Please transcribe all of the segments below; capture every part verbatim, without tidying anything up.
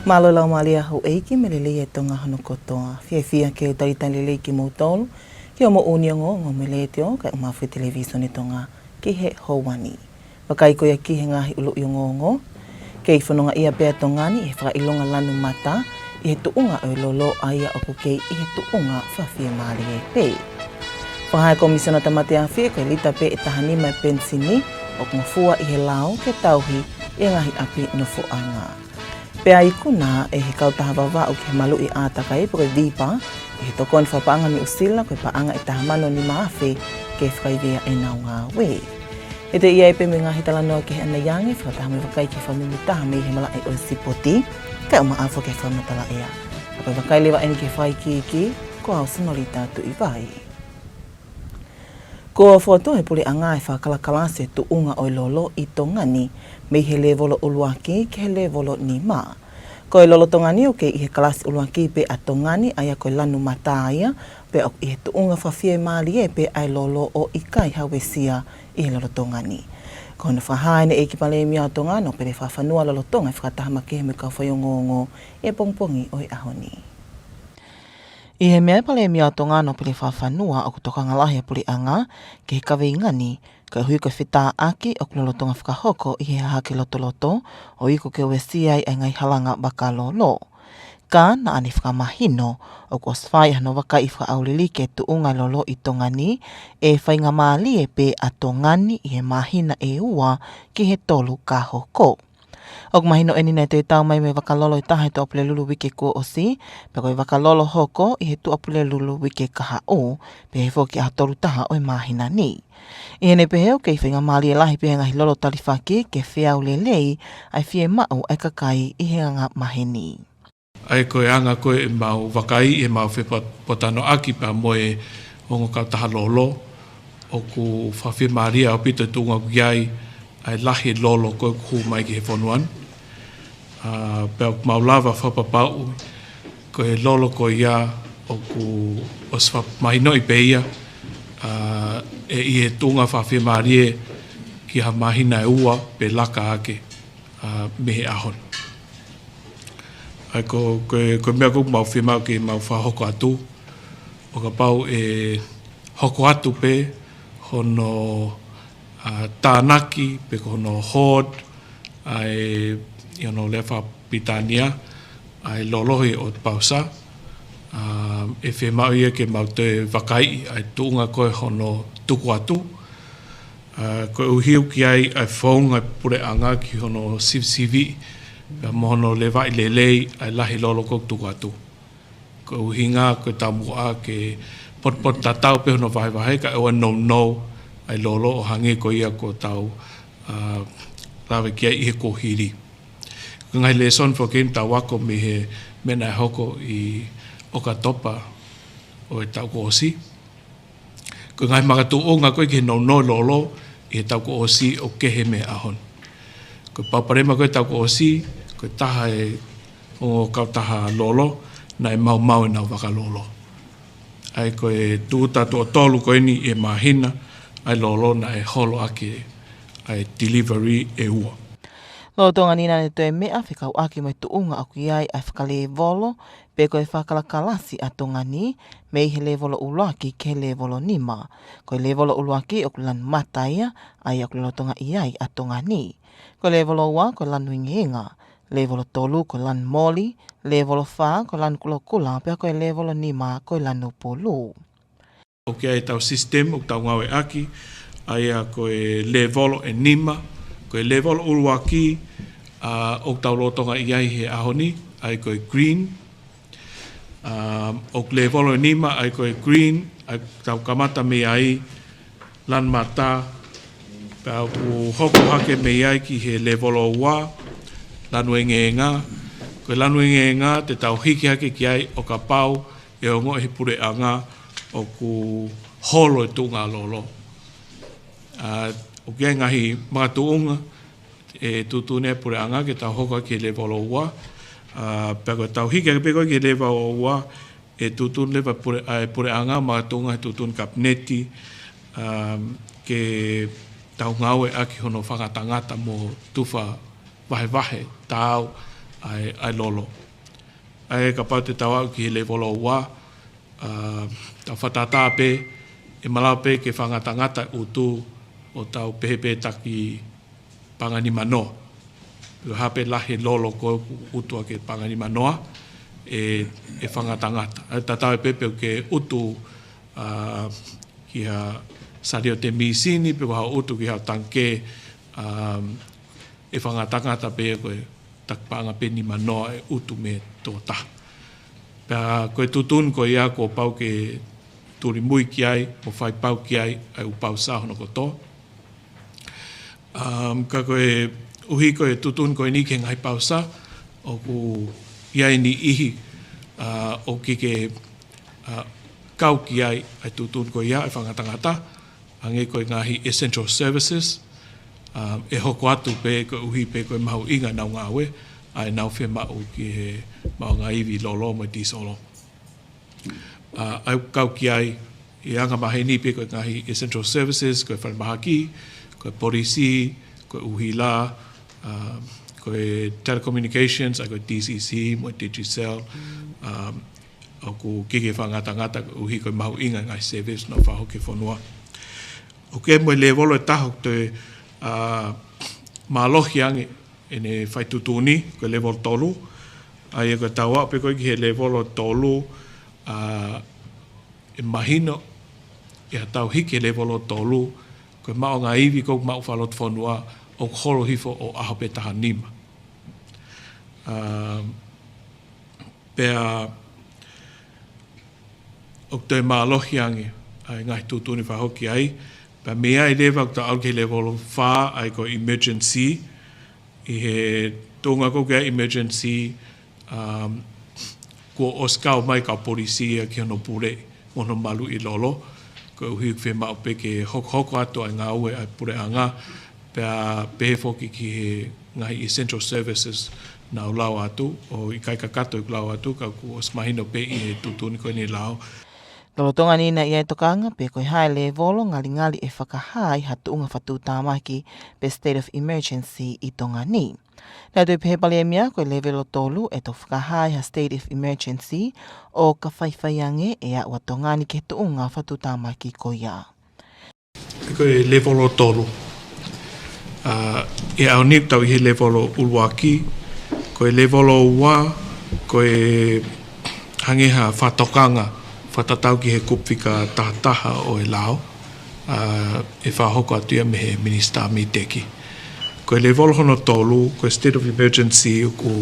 Mālō e laumālie ʻa houʻeiki mo e lelei ʻa Tonga hono kotoa. Fiefia ke talitali lelei kimoutolu ki hoʻomou ʻū ongoongo mei he Letiō kae ʻumaʻā foki e Televīsone Tonga ki he houa ni. Vakai ko ia ki he ngaahi ʻuluʻi ongoongo. Kei fononga ia pē ʻa Tonga ni ʻi he fakaʻilonga lanu mata ʻi he tuʻunga ʻo e lolo ʻa ia ʻoku kei ʻi he tuʻunga fakafiemālie pē. Fakahā ʻe he Komisiona Tāmate Afi ko e lita pē ʻe taha nima e penisini ʻoku ngofua ʻi he lao ke tauhi ʻi he ngaahi ʻapi nofoʻanga. Pea ikuna ʻe he kautaha Vavaʻu ki he Maluʻi ʻĀtakai pe ko e VIPA ʻi he tokoni fakapaʻanga Nuʻusila ko e paʻanga ʻe taha mano nima afe ke fakaivia ʻenau ngāue. ʻE toe ʻi ai pē mo e ngaahi talanoa kehe ʻanai ange, fakataha mo e vakai ki he fakamuimuitaha mei he malaʻe ʻo e sipoti, kae ʻumaʻā foki e fakamatala ʻea. Ka ko e vakai leva eni ki he fakaikiiki, ko au Senolita Tuʻivai. Kuo fokotuʻu ʻe he puleʻanga e fakakalakalasi e tuʻunga ʻo e lolo ʻi Tonga ni, mei he lēvolo ʻuluaki ki he lēvolo nima. Ko e lolotonga ni ʻoku kei ʻi he kalasi ʻuluaki pē ʻa Tonga ni, ʻa ia ko e lanu mata ia, pea ʻoku ʻi he tuʻunga fakafiemālie pē ʻa e lolo ʻo ʻikai hauesia ʻi he lolotonga ni. Ko hono fakahā ʻeni ʻe he ʻEiki Palēmia ʻo Tonga, Nōpele Fakafanua, lolotonga e fakataha makehe mo e kau faiongoongo ʻi he pongipongi ʻo e ʻaho ni. ʻI he meʻa ʻa e Palēmia ʻo Tonga, Nōpele Fakafanua, ʻoku tokanga lahi ʻa e puleʻanga ki he kaveinga ni, koeʻuhi ko e fetāʻaki ʻoku lolotonga fakahoko ʻi he hahake lotoloto ʻo iku ke uesia ai ʻa e ngaahi halanga vakalolo. Ka naʻa ne fakamahino ʻoku ʻosi fai hono vakaiʻi fakaʻauliliki e tuʻunga lolo ʻi Tonga ni ʻe faingamālie pē ʻa Tonga ni ʻi he māhina ʻe ua ki he tolu ka hoko. ʻOku mahino ʻeni naʻe toe tau mai mo e vakalolo ʻe taha ʻi he Tuʻapulelulu uike kuo ʻosi, pea ko e vakalolo hoko ʻi he Tuʻapulelulu uike kahaʻu, pehē foki ʻaho tolu taha ʻo e māhina ni. ʻI heʻene pehē ʻoku kei faingamālie lahi pē ʻa e ngaahi lolo talifaki ke feau lelei ʻa e fiemaʻu ʻa e kakai ʻi he anga maheni. ʻA ia ko e anga ko ē ʻemau vakai, ʻemau fepotanoaʻaki pea mo e ongo kautaha lolo, ʻoku fakafiemālie ʻaupito e tuʻunga ʻoku ʻi ai ʻa e lahi e lolo ko ē ʻoku hū mai ki he fonua ni. ʻA, pea ʻoku mau lava fakapapauʻi ko e lolo ko ia ʻoku ʻosi fakamahinoʻi pē ia, ʻa, ʻe ʻi he tuʻunga fakafiemālie ki ha māhina ʻe ua pe laka ake, ʻa, mei he ʻaho ni. ʻA ia ko, ko e, ko e meʻa ʻoku mau fiemaʻu ke mau fakahoko atu, ʻo kapau ʻe hoko atu pē hono, ʻa, tānaki pe ko hono hoard ʻa e, ʻi hono lea fakapilitānia, ʻa e lolohi ʻo Pausa, ʻa, ʻe fiemaʻu ia ke mau toe vakaiʻi ʻa e tuʻunga ko ē hono tuku atu, ʻa, koeʻuhi ʻoku ʻi ai ʻa e founga e puleʻanga ki hono sivisiviʻi pea mo hono levaʻi lelei ʻa e lahi lolo ʻoku tuku atu. Ko e ʻuhinga ko e taumuʻa ke potupotutatau pē hono vahevahe kae ʻoua ʻe nounou ʻa e lolo ʻo hangē ko ia kuo tau, ʻa, lave ki ai ʻi he kuohili. Ko e ngaahi lēsoni foki ʻeni ʻoku tau ako mei he meʻa naʻe hoko ʻi ʻOkatopa ʻo e taʻu kuo ʻosi. Ko e ngaahi makatuʻunga ko ē ki he nounou e lolo ʻi he taʻu kuo ʻosi ʻoku kehe mei he ʻaho ni. Ko e palopalema ko ē taʻu kuo ʻosi, ko e taha e ongo kautaha lolo naʻe maumau ʻenau vakalolo. ʻA ia ko e tūʻuta tuʻo tolu ko eni ʻi he māhina ʻa e lolo naʻe holo ʻaki ʻa e delivery ʻe ua. Lolotonga ni naʻa ne toe meʻa fekauʻaki mo e tuʻunga ʻoku ʻi ai ʻa e fakalēvolo pe ko e fakakalakalasi ʻa Tonga ni, mei he lēvolo ʻuluaki ki he lēvolo nima. Ko e lēvolo ʻuluaki ʻoku lanu mata ia, ʻa ia ʻoku lolotonga ʻi ai ʻa Tonga ni. Ko e lēvolo ua ko e lanu engeenga. Lēvolo tolu ko e lanu moli. Lēvolo fā ko e lanu kulokula, pea ko e lēvolo nima ko e lanu pulū. ʻOku ʻi ai ʻetau sisitemi ʻoku tau ngāueʻaki, ʻa ia ko e lēvolo ʻe nima, ko e lēvolo ʻuluaki, ʻa, ʻoku tau lolotonga ʻi ai he ʻaho ni, ʻa ia ko e green. ʻA, ʻoku lēvolo ʻe nima, ʻa ia ko e green, ʻa ia ʻoku tau kamata mei ai, lanu mata, pea ʻoku hoko hake mei ai ki he lēvolo ua, lanu engeenga. Ko e lanu engeenga te tau hiki hake ki ai ʻo kapau ʻe ongoʻi ʻe he puleʻanga ʻoku holo e tuʻunga lolo. ʻA, ʻoku ʻi ai e ngaahi makatuʻunga ʻe tuʻutuʻuni ʻe he puleʻanga ke tau hoko ki he lēvolo ua. ʻA, pea ko ʻetau hiki hake pē ko ē ki he lēvolo ua, ʻe tuʻutuʻuni leva pule-, ʻa e puleʻanga, makatuʻunga he tuʻutuʻuni kapineti, ʻa, ke tau ngāueʻaki hono fakangatangata mo tufa vahevahe taau ʻa e, ʻa e lolo. ʻA ia kapau te tau aʻu ki he lēvolo ua, ʻa, tau fakatātā pē, ʻe malava pē ke fakangatangata ʻutu ʻo tau pehē pē taki paʻanga nima noa. Pe ko e hā pē lahi e lolo ko ē ʻoku ʻutu ʻaki e paʻanga nima noa, ʻe, ʻe fakangatangata. ʻA ia tatau ai pē pe ʻoku ke ʻutu, ʻa, ki ha saliote mīsini, pe ko ha ʻutu ki ha tangikē, ʻa, ʻe fakangatangata pē ko e taki paʻanga pē nima noa ʻe ʻutu mei he tokotaha. Pea ko e tuʻutuʻuni ko ia kuo pau ke tulimui ki ai, mo faipau ki ai, ʻa e ʻū pausa hono kotoa. Um, ka koeʻuhi ko e tuʻutuʻuni ko eni ki he ngaahi pausa, ʻoku ʻi ai e niʻihi, ʻa, ʻoku ʻikai ke, ʻa, kau ki ai ʻa e tuʻutuʻuni ko ia ʻa e fakangatangata, hangē ko e ngaahi essential services, um, ʻe hoko atu pē koeʻuhi pē ko e mahuʻinga ʻenau ngāue, ʻa ʻenau fiemaʻu ki he maʻuʻanga ivi lolo mo e tīsolo. ʻA, ʻoku kau ki ai ʻi he anga maheni pē ko e ngaahi essential services, ko e falemahaki, ko e polisi, ko e ʻuhila, ʻa, ko e telecommunications, ʻa, ko e D C C, mo e Digicel, ʻa, ʻoku ʻikai ke fakangatangata koeʻuhi ko e mahuʻinga e ngaahi service naʻe fakahoko ki he fonua. ʻOku ʻi ai mo e lēvolo ʻe taha ʻoku toe, ʻa, mālohi ange ʻene fai tuʻutuʻuni, ko e lēvolo tolu. ʻA ia ko e tau aʻu pē ko ē ki he lēvolo tolu, ʻa, ʻe mahino, ʻi heʻetau hiki he lēvolo tolu, ko e maʻuʻanga ivi ko ē ʻoku maʻu fakalotofonua, ʻoku holo hifo ʻo ʻaho pē taha nima. ʻA, pea, ʻoku toe mālohi ange ʻa e ngaahi tuʻutuʻuni fakahoko ki ai. Pea mei ai leva ʻoku tau aʻu ki he lēvolo fā, ʻa ia ko e emergency, ʻi he tuʻunga ko ē ki he emergency, um, kuo ʻosi kau mai e kau polisi ia ki hono pule mo hono maluʻi lolo, koeʻuhi ʻoku fiemaʻu pē ke hokohoko atu ʻa e ngāue ʻa e puleʻanga, pea pehē foki ki he ngaahi essential services naʻa ku lau atu, ʻo ʻikai kakato ʻeku lau atu, ka kuo ʻosi mahino pē ʻi he tuʻutuʻuni ko eni lao. Lolotonga ni naʻe ʻi ai e tokanga pe ko e hā e lēvolo ngalingali ʻe fakahā ai ha tuʻunga fakatuʻutāmaki pe state of emergency ʻi Tonga ni. Naʻe toe pehē ʻe he Palēmia ko e lēvolo tolu ʻe toki fakahā ai ha state of emergency ʻo ka faifai ange ʻe aʻu ʻa Tonga ni ki he tuʻunga fakatuʻutāmaki ko ia. Ko e lēvolo tolu. ʻA, ʻi he ʻaho ni ʻoku tau ʻi he lēvolo ʻuluaki, ko e lēvolo ua, ko e hangē ha fakatokanga fakatatau ki he kupu fika taha taha ʻo e lao, ʻa, ʻe fakahoko atu ia mei he Minisitā Meiteki. Ko e lēvolo hono tolu, ko e state of emergency ʻoku,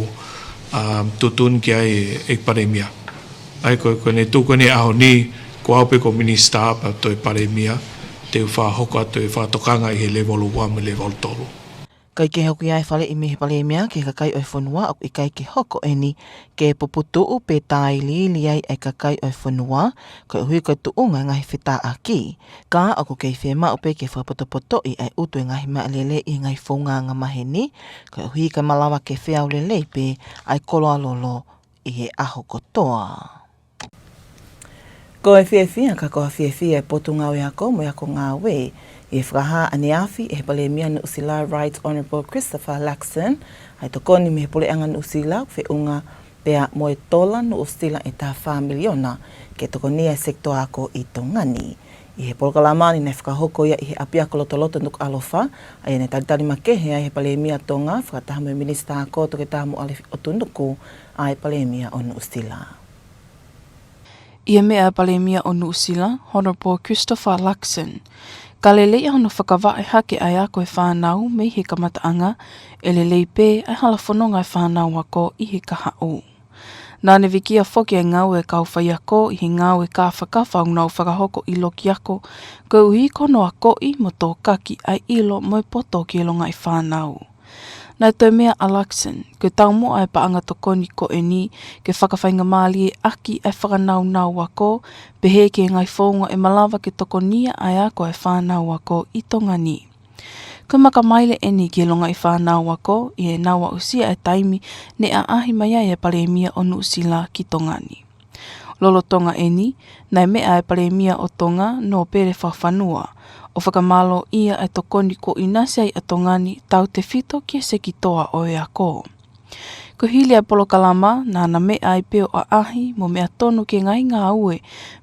um, tuʻutuʻuni ki ai e, e Palēmia. ʻA ia ko, ko ʻene tuʻu ko eni he ʻaho ni, ko au pē ko e Minisitā pea toe Palēmia, te u fakahoko atu e fakatokanga ʻi he lēvolo ua mo e lēvolo tolu. ʻIkai ke hoko ia e faleʻi mei he Palēmia ki he kakai ʻo e fonua, ʻoku ʻikai ke hoko eni ke puputuʻu pe tāiliili ai e kakai ʻo e fonua, koeʻuhi ko e tuʻunga e ngaahi fetāʻaki. Ka ʻoku kei fiemaʻu pē ke fakapotopotoʻi ʻa e ʻutu e ngaahi maʻa lelei ʻi he ngaahi founga angamaheni, koeʻuhi kae malava ke feau lelei pē ʻa e koloa lolo ʻi he ʻaho kotoa. Ko e fiefia, ka ko e fiefia e Potungāue Ako mo e Ako Ngāue ʻi he fakahā ʻaneafi ʻe he Palēmia Nuʻusila Right Honourable Christopher Luxon, ʻa e tokoni mei he Puleʻanga Nuʻusila, feʻunga pea mo e tola Nuʻusila ʻe taha fā miliona ke tokoniʻi e sekitoa ako ʻi Tonga ni. ʻI he polokalama ni naʻe fakahoko ia ʻi he ʻapiako lotoloto Nukuʻalofa, ʻa ia naʻe talitali makehe ai ʻe he Palēmia Tonga, fakataha mo e Minisitā Ako Toketā Moʻale ʻOtunuku, ʻa e Palēmia ʻo Nuʻusila. ʻI he meʻa ʻa e Palēmia ʻo Nuʻusila, Honourable Christopher Luxon, ka lelei ʻa hono fakavaʻe hake ʻa e ako e fānau mei he kamataʻanga, ʻe lelei pē ʻa e hala fononga e fānau ako ʻi he kahaʻu. Naʻa ne vikia foki e ngāue e kau faiako ʻi he ngāue kāfakafa ʻoku nau fakahoko ʻi loki ako, koeʻuhi ko hono akoʻi mo tōkaki ʻa e ʻilo mo e poto ki he longaʻi fānau. Naʻe toe meʻa ʻa Luxon, ko e taumuʻa e paʻanga tokoni ko eni ke fakafaingamālieʻaki ʻa e fakanaunau ako, pehē ki he ngaahi founga ʻe malava ke tokonia ʻa e ako e fānau ako ʻi Tonga ni. Ko e makamaile eni ki he longaʻi fānau ako ʻi heʻenau aʻusia e taimi ne ʻaʻahi mai ai e Palēmia ʻo Nuʻusila ki Tonga ni. Lolotonga eni, naʻe meʻa ʻa e Palēmia ʻo Tonga, Nōpele Fakafanua, ʻo fakamālōʻia e tokoni kuo ʻinasi ai ʻa Tonga ni tautefito ki he sekitoa ʻo e ako. Ko e hili ʻa e polokalama, naʻa na meʻa ai pē ʻo ʻaʻahi mo meʻa tonu ki he ngaahi ngāue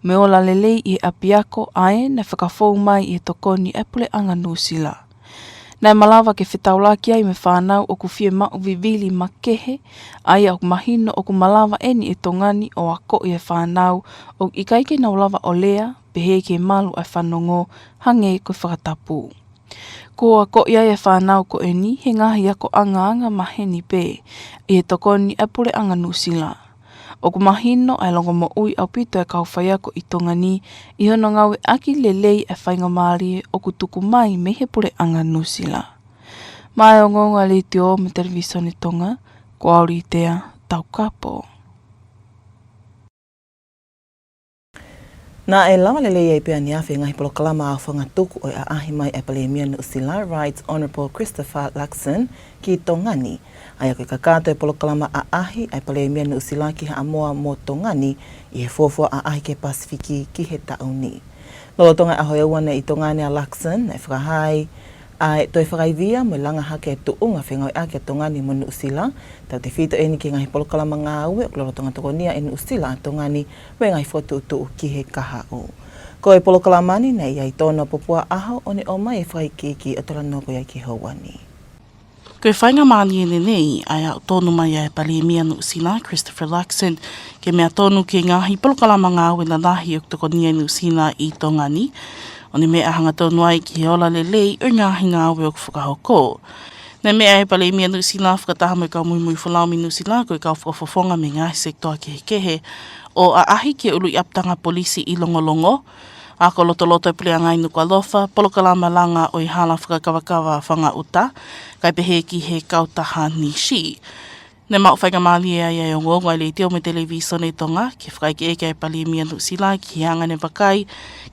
mo e ola lelei ʻi he ʻapiako, ʻa ē naʻe fakafou mai ʻi he tokoni ʻa e Puleʻanga Nuʻusila. Naʻe malava ke fetaulaki ai mo e fānau ʻoku fiemaʻu vivili makehe, ʻa ia ʻoku mahino ʻoku malava eni ʻe Tonga ni ʻo akoʻi e fānau ʻoku ʻikai ke nau lava ʻo lea, pehē ki he malu ʻa e fanongo, hangē ko e fakatapu. Kuo akoʻi ai e fānau ko eni he ngaahi akoʻanga angamaheni pē ʻi he tokoni ʻa e Puleʻanga Nuʻusila. ʻOku mahino ʻa e longomoʻui ʻaupito ʻa e kau faiako ʻi Tonga ni ʻi hono ngāueʻaki lelei ʻa e faingamālie ʻoku tuku mai mei he Puleʻanga Nuʻusila. Maʻá e ongoongo ʻa e Letiō mo e Televisone Tonga, ko au Litea Taukapo. Naʻe lava lelei ai pē ʻaneafi e ngaahi polokalama aofangatuku ʻo e ʻaʻahi mai ʻa e Palēmia Nuʻusila, Right Honourable Christopher Luxon, ki Tonga ni. ʻA ia ko e kakato e polokalama ʻaʻahi ʻa e Palēmia Nuʻusila ki Haʻamoa mo Tonga ni ʻi he fuofua ʻaʻahi ki he Pasifiki ki he taʻu ni. Lolotonga e ʻaho ʻe ua naʻe ʻi Tonga ni ʻa Luxon, naʻe fakahā ai ʻa e toe fakaivia mo e langa hake e tuʻunga fengāueʻaki ʻa Tonga ni mo Nuʻusila, tautefito eni ki he ngaahi polokalama ngāue ʻoku lolotonga tokonia ʻe Nuʻusila ʻa Tonga ni mo e ngaahi fokotuʻutuʻu ki he kahaʻu. Ko e polokalama ni naʻe ʻi ai tonu ʻa Popua ʻAho, ʻo ne ʻomai e fakaikiiki ʻo talanoa ko ia ki he houa ni. Ko e faingamālie ʻeni ʻa e aʻu tonu mai ʻa e Palēmia Nuʻusila, Christopher Luxon, ke meʻa tonu ki he ngaahi polokalama ngāue lalahi ʻoku tokonia ʻe Nuʻusila ʻi Tonga ni, ʻo ne meʻa hangatonu ai ki he ola lelei ʻo e ngaahi ngāue ʻoku fakahoko. Naʻe meʻa ʻa e Palēmia Nuʻusila fakataha mo e kau muimui folau mei Nuʻusila, ko e kau fakafofonga mei he ngaahi sekitoa kehekehe, ʻo ʻaʻahi ki he ʻuluʻi ʻapitanga polisi ʻi Longolongo, ako lotoloto e Puleʻanga ʻi Nukuʻalofa, polokalama langa ʻo e hala fakakavakava Fangaʻuta, kae pehē ki he kautaha Nishi. Naʻe maʻu faingamālie ai ʻa e ongoongo ʻa e Letiō mo e Televisone Tonga ki he fakaʻekeʻeke ʻa e Palēmia Nuʻusila ki he anga ʻene vakai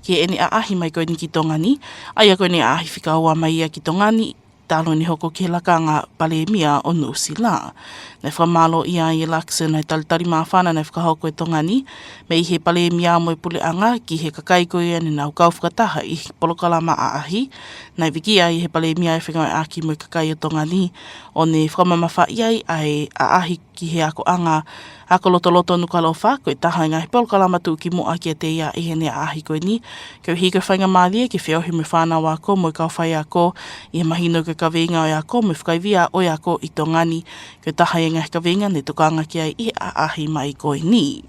ki heʻene ʻaʻahi mai ko eni ki Tonga ni, ʻa ia ko ʻene ʻaʻahi fika ua mai ia ki Tonga ni, talu ʻene hoko ki he lakanga Palēmia ʻo Nuʻusila. Naʻe fakamālōʻia ai ʻe Luxon ʻa e talitali māfana naʻe fakahoko ʻe Tonga ni mei he Palēmia mo e Puleʻanga ki he kakai ko ia ne nau kau fakataha ʻi he polokalama ʻaʻahi. Naʻe vikia ai ʻe he Palēmia e fengāueʻaki mo e kakai ʻo Tonga ni, ʻo ne fakamamafaʻi ai ʻa e ʻaʻahi ki he akoʻanga ako lotoloto Nukuʻalofa, ko e taha e ngaahi polokalama tuʻukimuʻa kiate ia ʻi heʻene ʻaʻahi ko eni, koeʻuhi ko e faingamālie ke feohi mo e fānau ako mo e kau faiako ʻi he mahino ko e kaveinga ʻo e ako mo e fakaivia ʻo e ako ʻi Tonga ni, ko e taha e ngaahi kaveinga ne tokanga ki ai ʻi he ʻaʻahi mai ko eni.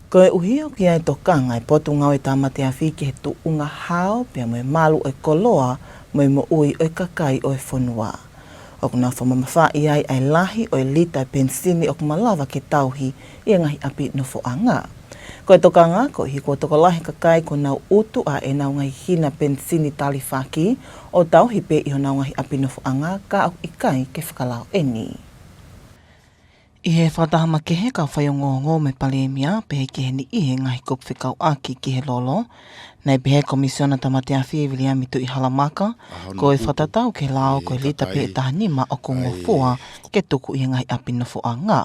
Koeʻuhi ʻoku ʻi ai e tokanga ʻa e Potungāue Tāmate Afi ki he tuʻunga hao pea mo e malu ʻo e koloa mo e moʻui ʻo e kakai ʻo e fonua, ʻoku nau fakamamafaʻi ai ʻa e lahi ʻo e lita e penisini ʻoku malava ke tauhi ʻi he ngaahi ʻapi nofoʻanga. Ko e tokanga, koeʻuhi kuo tokolahi e kakai kuo nau ʻutu ʻa ʻenau ngaahi hina penisini talifaki ʻo tauhi pē ʻi honau ngaahi ʻapi nofoʻanga, ka ʻoku ʻikai ke fakalao eni. ʻI he fakataha makehe ʻa e kau faiongoongo mo e Palēmia, pehē ki he niʻihi e ngaahi kupu fekauʻaki ki he lolo, naʻe pehē ʻe he Komisiona Tāmate Afi, Viliami Tuʻihalamaka, ko e fakatatau ki he lao, ko e lita pē ʻe taha nima ʻoku ngofua ke tuku ʻi he ngaahi ʻapi nofoʻanga.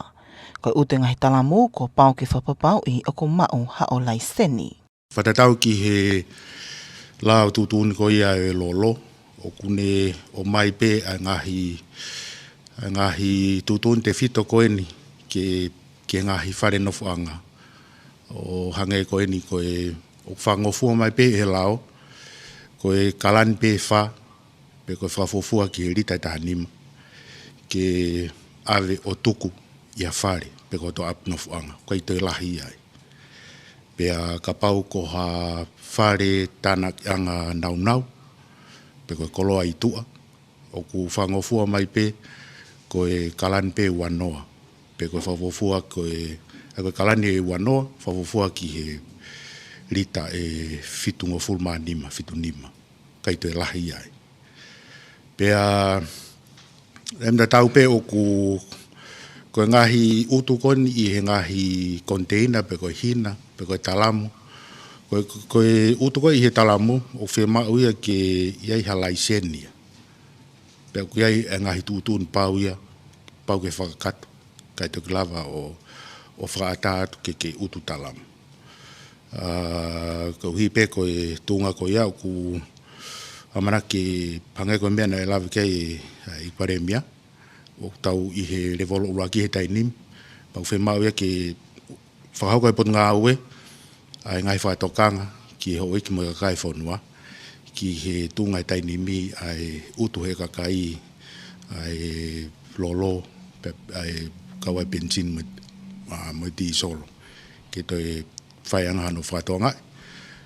Ko e ʻutu e ngaahi talamu, kuo pau ke fakapapauʻi ʻoku maʻu haʻo laiseni. Fakatatau ki he lao tuʻutuʻuni ko ia ʻo e lolo, ʻoku ne ʻomai pē ʻa e ngaahi, ʻa e ngaahi tuʻutuʻuni tefito ko eni ki he, ki he ngaahi fale nofoʻanga. ʻO hangē ko eni ko e, ʻoku fakangofua mai pē ʻe he lao, ko e kalani pē ʻe fā, pe ko e fakafuofua ki he lita ʻe taha nima, ke ʻave ʻo tuku ʻi ha fale, pe ko ha ʻapi nofoʻanga, ʻoku ʻikai toe lahi ai. Pea kapau ko ha fale tānakiʻanga naunau, pe ko e koloa ʻi tuʻa, ʻoku fakangofua mai pē ko e kalani pē ʻe uanoa, pe ko e fakafuofua ko e, ʻa ko e kalani ʻe uanoa, fakafuofua ki he lita ʻe fitungofulu mā nima, fitu nima. ʻIkai toe lahi ai. Pea, ʻe meʻa tatau pē ʻoku, ko e ngaahi ʻutu ko eni ʻi he ngaahi koniteina, pe ko e hina, pe ko e talamu. Ko e, ko e ʻutu ko ē ʻi he talamu, ʻoku fiemaʻu ia ke ʻi ai ha laiseni ia. Pea ʻoku ʻi ai e ngaahi tuʻutuʻuni pau ia, pau ke fakakakato, ʻikai toki lava ʻo, ʻo fakaʻatā atu ke, ke ʻutu talamu. ʻA, koeʻuhi pē ko e tuʻunga ko ia ʻoku ʻamanaki ke hangē ko e meʻa naʻe lave ki ai ʻa e Palēmia, ʻOku tau ʻi he lēvolo ʻuluaki he taimi ni, pea ʻoku fiemaʻu ia ke fakahoko ʻe he Potungāue ʻa e ngaahi fakatokanga ki he houʻeiki mo e kakai e fonua, ki he tuʻunga he taimi ni ʻa e utu he kakai ʻa e lolo, pe, ʻa e kau ʻa e penisini mo e, ʻa, mo e tīsolo, ke toe fai ange hano fakatokangaʻi.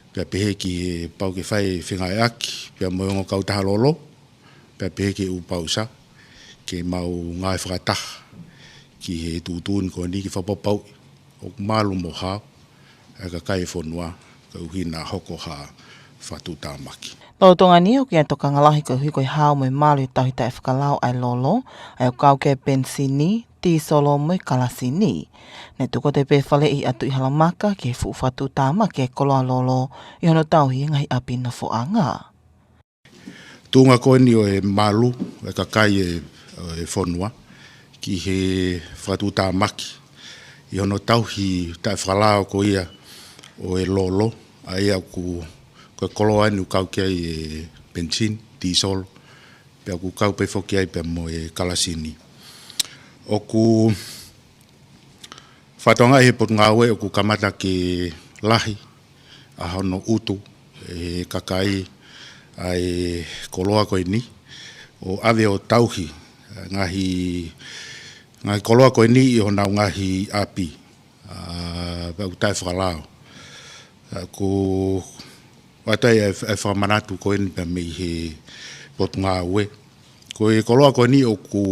Pea pehē ki he pau ke fai fengāueʻaki pea mo e ongo kautaha lolo, pea pehē ki he ʻū pausa, ke mau ngāue fakataha ki he tuʻutuʻuni ko eni ke fakapapauʻi ʻoku malu mo hao ʻa e kakai e fonua, koeʻuhi naʻa hoko ha fakatuʻutāmaki. Lolotonga ni ʻoku ʻi ai e tokanga lahi koeʻuhi ko e hao mo e malu e tauhi taʻefakalao ʻa e lolo, ʻa ia ʻoku kau ki ai e penisini, tīsolo mo e kalasini. Naʻe tuku atu pē e faleʻi ʻi ʻAtuʻihalamaka ki he fuʻu fakatuʻutāmaki e koloa lolo ʻi hono tauhi e ngaahi ʻapi nofoʻanga. Tuʻunga ko eni ʻo e malu e kakai e, e fonua ki he fakatuʻutāmaki ʻi hono tauhi taʻefakalao ko ia ʻo e lolo, ʻa ia ʻoku, ko e koloa eni ʻoku kau ki ai e penisini, tīsolo, pea ʻoku kau pē foki ai pea mo e kalasini. ʻOku fakatokangaʻi ʻe he Potungāue ʻoku kamata ke lahi ʻa hono utu ʻe he kakai ʻa e koloa ko eni, ʻo ʻave ʻo tauhi ngaahi, ngaahi koloa ko eni ʻi honau ngaahi ʻapi, ʻa, pea ʻoku taʻefakalao. ʻA, ʻoku ʻoatu ai e, e fakamanatu ko eni pea mei he Potungāue. Ko e koloa ko eni ʻoku,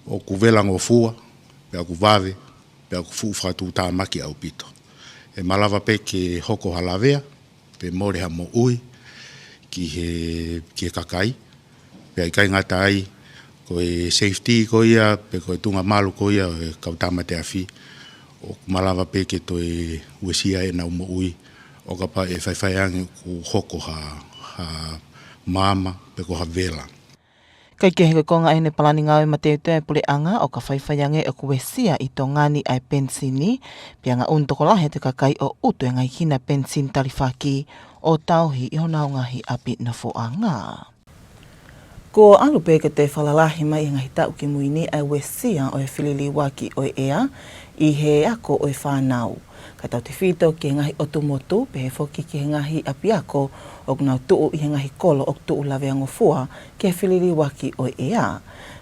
ʻoku velangofua, pea ʻoku vave, pea ʻoku fuʻu fakatuʻutāmaki ʻaupito. ʻE malava pē ke hoko ha lavea, pe mole ha moʻui ki he, ki he kakai, pea ʻikai ngata ai, ko e safety ko ia, pe ko e tuʻunga malu ko ia ʻo e kau tāmate afi, ʻoku malava pē ke toe uesia ʻenau moʻui, ʻo kapau ʻe faifai ange ʻoku hoko ha, ha maama, pe ko ha vela. Kae kehe, ko e konga ʻeni e palani ngāue mateuteu ʻa e puleʻanga, ʻo ka faifai ange ʻoku uesia ʻi Tonga ni ʻa e penisini, pea ngaʻunu tokolahi atu e kakai ʻo utu e ngaahi hina penisini talifaki ʻo tauhi ʻi honau ngaahi ʻapi nofoʻanga. Kuo ʻalu pē ke toe fakalalahi mai ʻi he ngaahi taʻu kimui ni ʻa e uesia ʻo e feliliuaki ʻo e ʻea ʻi he ako ʻo e fānau, kae tautefito ki he ngaahi ʻotu motu, pehē foki ki he ngaahi ʻapiako ʻoku nau tuʻu ʻi he ngaahi kolo ʻoku tuʻu laveangofua ki he feliliuaki ʻo e ʻea.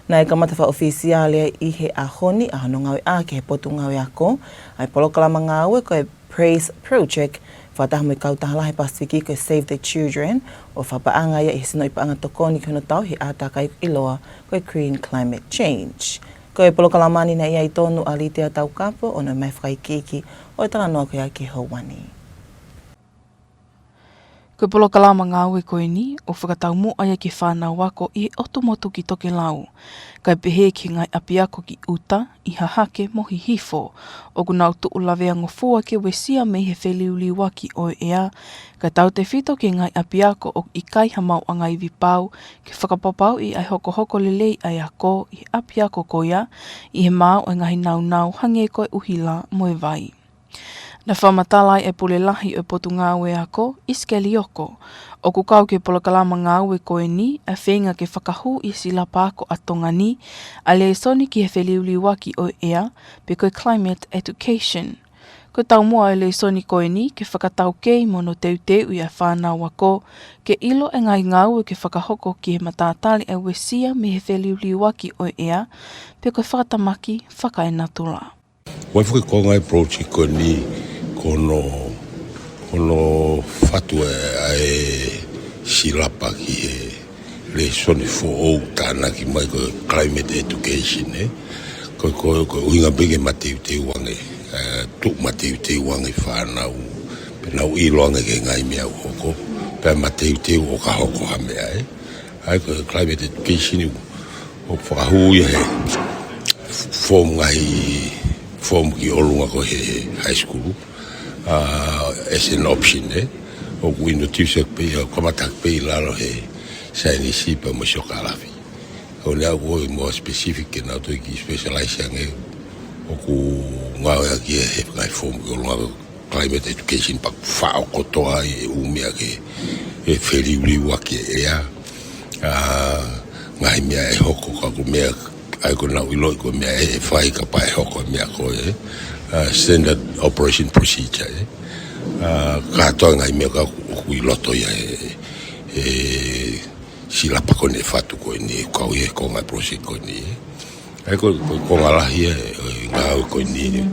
Naʻe kamata fakaʻofisiale ʻi he ʻaho ni ʻa hono ngāueʻaki ʻe he Potungāue Ako ʻa e polokalama ngāue ko e PRAISE Project, fakataha mo e kautaha lahi Pasifiki ko e Save the Children, ʻo fakapaʻanga ia ʻi he sinoʻi paʻanga tokoni ki hono tauhi e ʻātakai ʻiloa ko e Green Climate Change. Ko e polokalama ni naʻe ʻi ai tonu ʻa Litia Taukapo ʻo ne ʻomai fakaikiiki ʻo e talanoa ko ia ki he houa ni. Ko e polokalama ngāue ko eni ʻoku fakataumuʻa ia ki he fānau ako ʻi he ʻotu motu ki tokelau, kae pehē ki he ngaahi ʻapiako ki ʻuta, ʻi Hahake mo Hihifo, ʻoku nau tuʻu laveangofua ke uesia mei he feliuliuaki ʻo e ʻea, kae tautefito ki he ngaahi ʻapiako ʻoku ʻikai ha maʻuʻanga ivi pau ke fakapapauʻi ʻa e hokohoko lelei ʻa e ako ʻi he ʻapiako ko ia, ʻi he maau ʻa e ngaahi naunau hangē ko e ʻuhila mo e vai. Naʻe fakamatala ai ʻe he Pule Lahi ʻo e Potungāue Ako, ʻIsikeli Oko, ʻoku kau ki he polokalama ngāue ko eni ʻa e feinga ke fakahū ʻi he silapa ako ʻa Tonga ni ʻa e lēsoni ki he feliuliuaki ʻo e ʻea, pe ko e climate education. Ko e taumuʻa ʻo e lēsoni ko eni ke fakataukei mo hono teuteuʻi ʻa e fānau ako ke ʻilo e ngaahi ngāue ke fakahoko ki he matātali ʻa e uesia mei he feliuliuaki ʻo e ʻea, pe ko e fakatamaki fakaenatula. ʻOku ʻi ai foki e konga ʻo e project ko eni ko hono, ko hono fatu ʻa e silapa ki he lēsoni foʻou tānaki mai ko e climate education, ē. Ko, ko, ko e ʻuhinga pē ke mateuteu ange, ē, tuʻu mateuteu ange fānau, pea nau ʻilo ange ki he ngaahi meʻa ʻoku hoko, pea mateuteu ʻo ka hoko ha meʻa, ē. ʻA ia ko e climate education ʻoku, ʻoku fakahū ia he form, ngaahi form ki ʻolunga ko ē he high school, ā, as an option, ē. ʻOku introduce pē ia, kamata pē ʻi lalo he saienisi pea mo e siokālafi. ʻOku ne ʻai ʻoku ʻi ai e more specific ke nau toe kiʻi specialize ange, ʻoku ngāueʻaki ia he ngaahi form ki ʻolunga ko e climate education pea ʻoku faʻo kotoa ai e ʻū meʻa ki he feliuliuaki ʻo e ʻea. Ā, Ngaahi meʻa ʻe hoko, ka ko e meʻa ʻa ia ʻoku nau ʻiloʻi ko e meʻa ʻe fai kapau ʻe hoko e meʻa ko ē, ʻa, standard operation procedure, ē. ʻA, kātoa ngaahi meʻa ka ʻoku ʻi loto ia ē, ē, silapa ko eni ʻe fatu ko eni, kau ia ko e ngaahi project ko eni, ē. ʻA ia ko, ko, ko e konga lahi ē, ʻo e ngāue ko eni.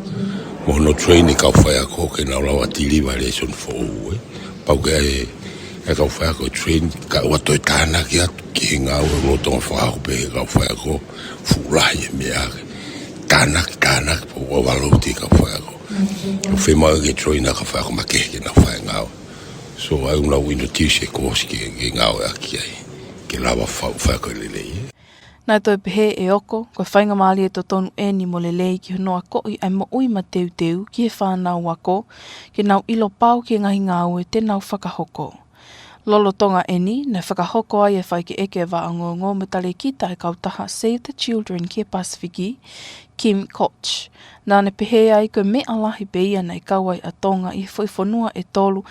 Mo hono train e kau faiako ke nau lava ʻo deliver e lesson foʻou, ē. Pau ke ʻai, ʻe kau faiako train, kae ʻoua toe tānaki atu ki he ngāue ʻoku lolotonga fakahoko pē ʻe he kau faiako, fuʻu lahi e meʻa ke tānaki, tānaki, pau ʻoua ʻe valou ʻi he kau faiako. ʻOku fiemaʻu ke train ʻa e kau faiako makehe ke nau fai e ngāue. So, ʻa ia ʻoku nau introduce e course ke, ke ngāueʻaki ai, ke lava fai, faiako lelei, ē. Naʻe toe pehē ʻe ʻOko, ko e faingamālie totonu eni mo lelei ki hono akoʻi ʻa e moʻui mateuteu ki he fānau ako, ke nau ʻilo pau ki he ngaahi ngāue te nau fakahoko. Lolotonga eni, naʻe fakahoko ai e faikeʻeke ʻa e ongoongo mo e talēkita ʻa e kautaha Save the Children ki he Pasifiki, Kim Koch. Naʻa ne pehē ai ko e meʻa lahi pē ia naʻe kau ai ʻa Tonga ʻi he foʻi fonua ʻe tolu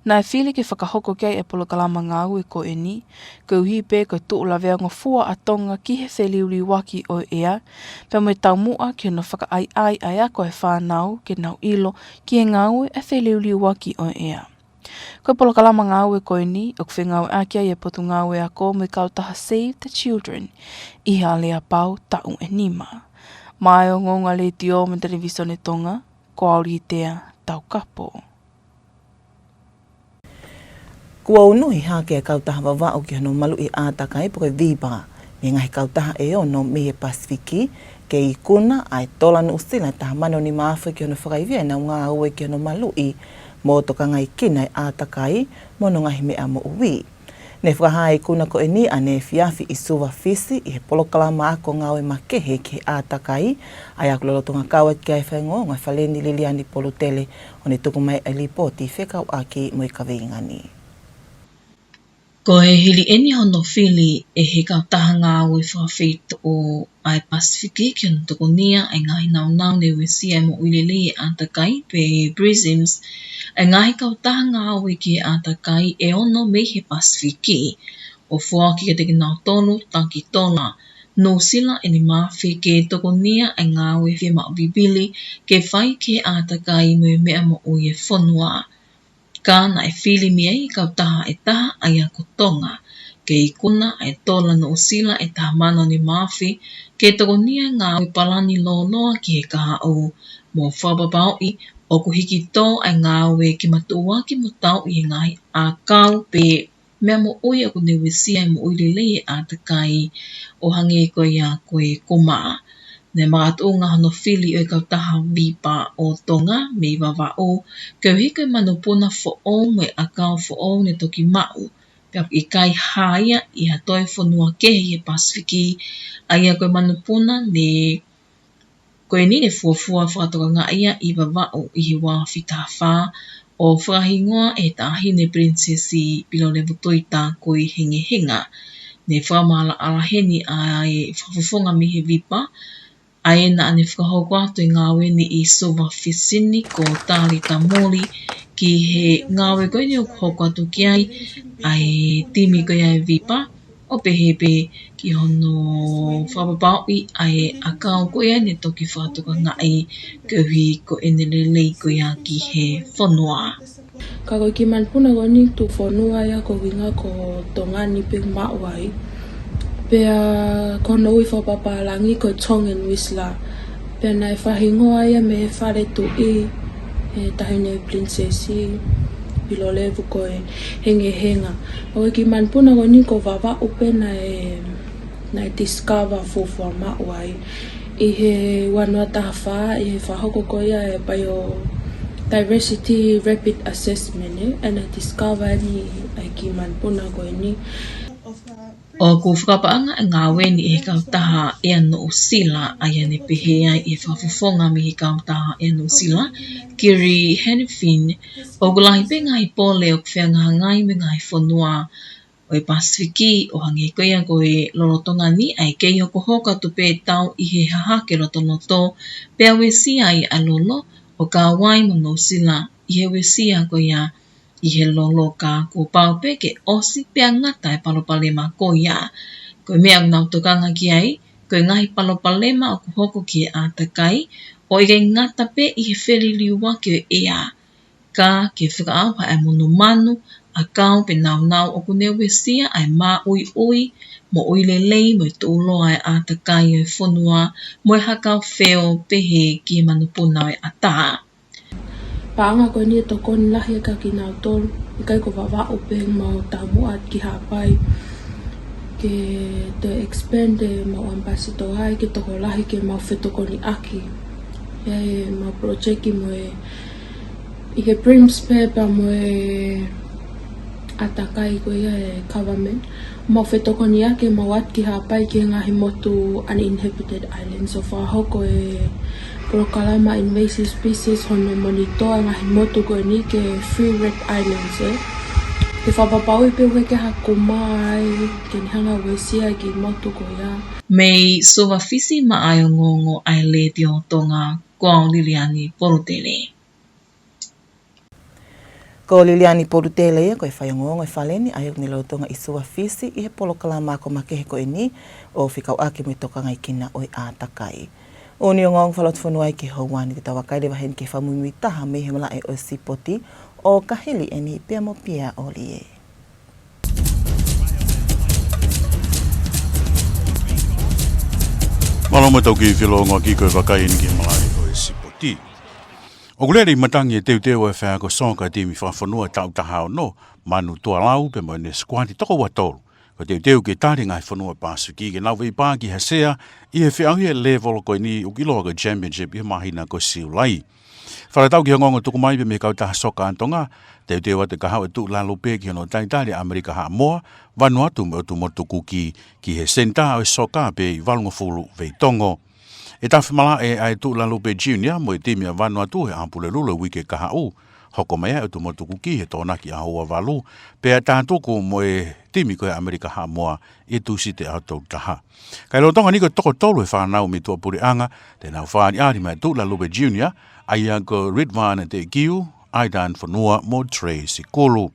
naʻe fili ke fakahoko ki ai e polokalama ngāue ko eni, koeʻuhi pē ko e tuʻu laveangofua ʻa Tonga ki he feliuliuaki ʻo e ʻea, pea mo e taumuʻa ki hono fakaʻaiʻai ʻa e ako ʻa e fānau ke nau ʻilo ki he ngāue ʻa e feliuliuaki ʻo e ʻea. Ko e polokalama ngāue ko eni, ʻoku fengāueʻaki ai e Potungāue Ako mo e kautaha Save the Children, ʻi he aleapau taʻu ʻe nima. Maʻá e Ongoongo Letiō mo e Televīsone Tonga, ko Aolitea Taukapo. Kuo unuhi hake e kautaha Vavaʻu ki hono Maluʻi ʻAtakai pe ko e VIPA, mei he ngaahi kautaha ʻe ono mei he Pasifiki, ke ikuna ʻa e tola Nuʻusila ʻe taha mano nima afe ki hono fakaivia ʻenau ngāue ki hono maluʻi mo tokangaekina e ʻātakai mo hono ngaahi meʻa moʻui. Ne fakahā e ikuna ko eni ʻaneefiafi ʻi Suva, Fisi, ʻi he polokalama ako ngāue makehe ki he ʻātakai, ʻa ia ʻoku lolotonga kau atu ki ai e faiongoongo ʻa e Fale ni, Liliani Polutele, ʻo ne tuku mai e lipooti fekauʻaki mo e kaveinga ni. Ko e hili eni hono fili ʻe he kautaha ngāue fakafeituʻu ʻa e Pasifiki ki hono tokonia e ngaahi nāunau ne uesia e moʻui lelei e ʻātakai pe PRISMS, e ngaahi kautaha ngāue ki he ʻātakai ʻe ono mei he Pasifiki, ʻo foaki kiate kinautolu taki tola Nuʻusila ʻe nima afe ke tokonia e ngāue fiemaʻu vivili ke fai ki he ʻātakai mo e meʻa moʻui e fonua. Ka naʻe fili mei ai e kautaha ʻe taha, ʻa ia ko Tonga, ke ikuna e tola Nuʻusila ʻe taha mano nima afe ke tokonia e ngāue palani lōloa ki he kahaʻu, mo fakapapauʻi ʻoku hiki tō e ngāue ke matuʻuaki mo tauʻi e ngaahi ʻakau pe meʻa moʻui ʻoku ne uesia e moʻui lelei e ʻātakai, ʻo hangē ko ia ko e kuma. Ne makatuʻunga hono fili ʻo e kautaha VIPA ʻo Tonga mei Vavaʻu, koeʻuhi ko e manupuna foʻou mo e ʻakau foʻou ne toki maʻu, pea ʻoku ʻikai hā ia ʻi ha toe fonua kehe ʻi he Pasifiki, ʻa ia ko e manupuna ne ko eni ne fuofua fakatokangaʻi ia ʻi Vavaʻu ʻi he ua afe taha fā, ʻo fakahingoa ʻe he Taʻahine Pilinisesi Pilolevu Tuʻitākui Hengehenga. Ne fakamaʻalaʻala heni ʻa e fakafofonga mei he VIPA, ʻa ia naʻa ne fakahoko atu e ngāue ni ʻi Suva, Fisi ni, ko Tali Tamuli, ki he ngāue ko eni ʻoku hoko atu ki ai ʻa e timi ko ia e VIPA, ʻo pehē pē ki hono fakapapauʻi ʻa e ʻakau ko ia ne toki fakatokangaʻi koeʻuhi ko ʻene lelei ko ia ki he fonua. Ka ko e kiʻi manupuna ko eni tuʻufonua ia ko e ʻuhinga ko Tonga ni pē maʻu ai. Pea ko hono ui fakapapālangi ko e Tongan Whistler. Pea naʻe fakahingoa ia mei he Fale Tuʻi, ʻe he Taʻahine Pilinisesi Pilolevu ko e Hengehenga. Ko e kiʻi manupuna ko eni ko Vavaʻu pē naʻe, naʻe discover fuofua maʻu ai. ʻI he ua noa taha fā, ʻi he fakahoko ko ia e Biodiversity Rapid Assessment, ē, ʻa ia naʻe discover eni ʻa e kiʻi manupuna ko eni. ʻOku fakapaʻanga e ngāue ni ʻe he kautaha ʻEa Nuʻusila, ʻa ia ne pehē ai ʻe he fakafofonga mei he kautaha ʻEa Nuʻusila, Kiri Henifin, ʻoku lahi pē ngaahi pole ʻoku fehangahangai mo e ngaahi fonua ʻo e Pasifiki, ʻo hangē ko ia ko e lolotonga ni ʻa e kei hokohoko atu pē tau ʻi he hahake lotoloto, pea uesia ai ʻa e lolo, ʻo kau ai mo Nuʻusila ʻi he uesia ko ia ʻi he lolo, ka kuo pau pē ke ʻosi pea ngata e palopalema ko ia. Ko e meʻa ʻoku nau tokanga ki ai, ko e ngaahi palopalema ʻoku hoko ki he ʻātakai, ʻo ʻikai ngata pē ʻi he feliliuaki ʻo e ʻea, ka ke fakaʻau ha ʻae monumanu, ʻakau pe naunau ʻoku ne uesia ʻae māʻuiʻui, moʻui lelei mo e tuʻuloa ʻae ʻātakai ʻo e fonua, mo e hakau feo pehē ki he manupuna ʻo e ʻatā. Paʻanga ko eni ʻe tokoni lahi ʻaki kinautolu, ʻikai ko Vavaʻu pē mau taumuʻa ki Haʻapai ke toe expand ʻemau ambassador ai ke tokolahi ke mau fetokoniʻaki ʻemau project mo e ʻi he PRIMS pea mo e ʻātakai ko ia ʻa e government. Mau fetokoniʻaki ʻemau ʻalu ki Haʻapai ki he ngaahi motu uninhabited islands ʻo fakahoko e polokalama invasive species hono monitor e ngaahi motu ko eni ki he free red islands ē. Ke fakapapauʻi pē ʻoku ʻikai ke ha kuma ai ke ne hanga ʻo uesia e kiʻi motu ko ia. Mei Suva Fisi maʻá e ongoongo ʻa e Letiō Tonga, ko au Liliani Polutele. Ko Liliani Polutele ia ko e faiongoongo ʻo e Fale ni ʻa e Hoko ʻi he Lolotonga ʻi Suva Fisi ʻi he polokalama ako makehe ko eni ʻo fekauʻaki mo e tokangaʻi kina ʻo e ʻātakai. ʻOku ne ongoongo fakalotofonua ai ki he houa ni, te tau vakai leva heni ki he fakamuimuitaha mei he malaʻe ʻo e sipoti ʻo Kahili eni pea mo Pia ʻOlie. Mālō mo e tau kiʻi felōngoaki ko e vakai eni ki he malaʻe ʻo e sipoti. ʻOku lele ʻi matangi e teuteu ʻa e faiako soka timi fakafonua taʻu taha ono, Manu Tualau pea mo ʻene sikuati toko ua tolu. Ko e teuteu ke tali e ngaahi fonua Pasifiki ke nau veipā ki ha sea ʻi he feʻauhi e lēvolo ko eni ʻoku ʻiloa ko e Championship ʻi he māhina ko Siulai. Fakatatau ki he ongoongo tuku mai pē mei he kautaha soka ʻa Tonga, teuteu atu e kahaʻu ʻa e Tuʻi Lalope ki hono talitali ʻa ʻAmelika Haʻamoa, Vanuatu mo e ʻOtu Motu Kuki ki he senitā ʻo e soka pē ʻi Valungofulu Veitongo. ʻE tafe malaʻe ʻa e Tuʻi Lalope Junior mo e timi ʻa Vanuatu he ʻaho Pulelulu ʻo e uike kahaʻu. Hoko mai ʻa e ʻOtu Motu Kuki he Tokonaki ʻaho ua valu, pea tātuku mo e timi ko ia ʻa ʻAmelika Haʻamoa ʻi he Tūsite ʻaho tolu taha. Ka ʻi he lolotonga ni ko e toko tolu e fānau mei tuʻapuleʻanga te nau fāʻaliʻali mai ʻa e Tuʻi Lalope Junior, ʻa ia ko Ridvan Teʻekiu, Aidan Fonua mo Trey Sikulu.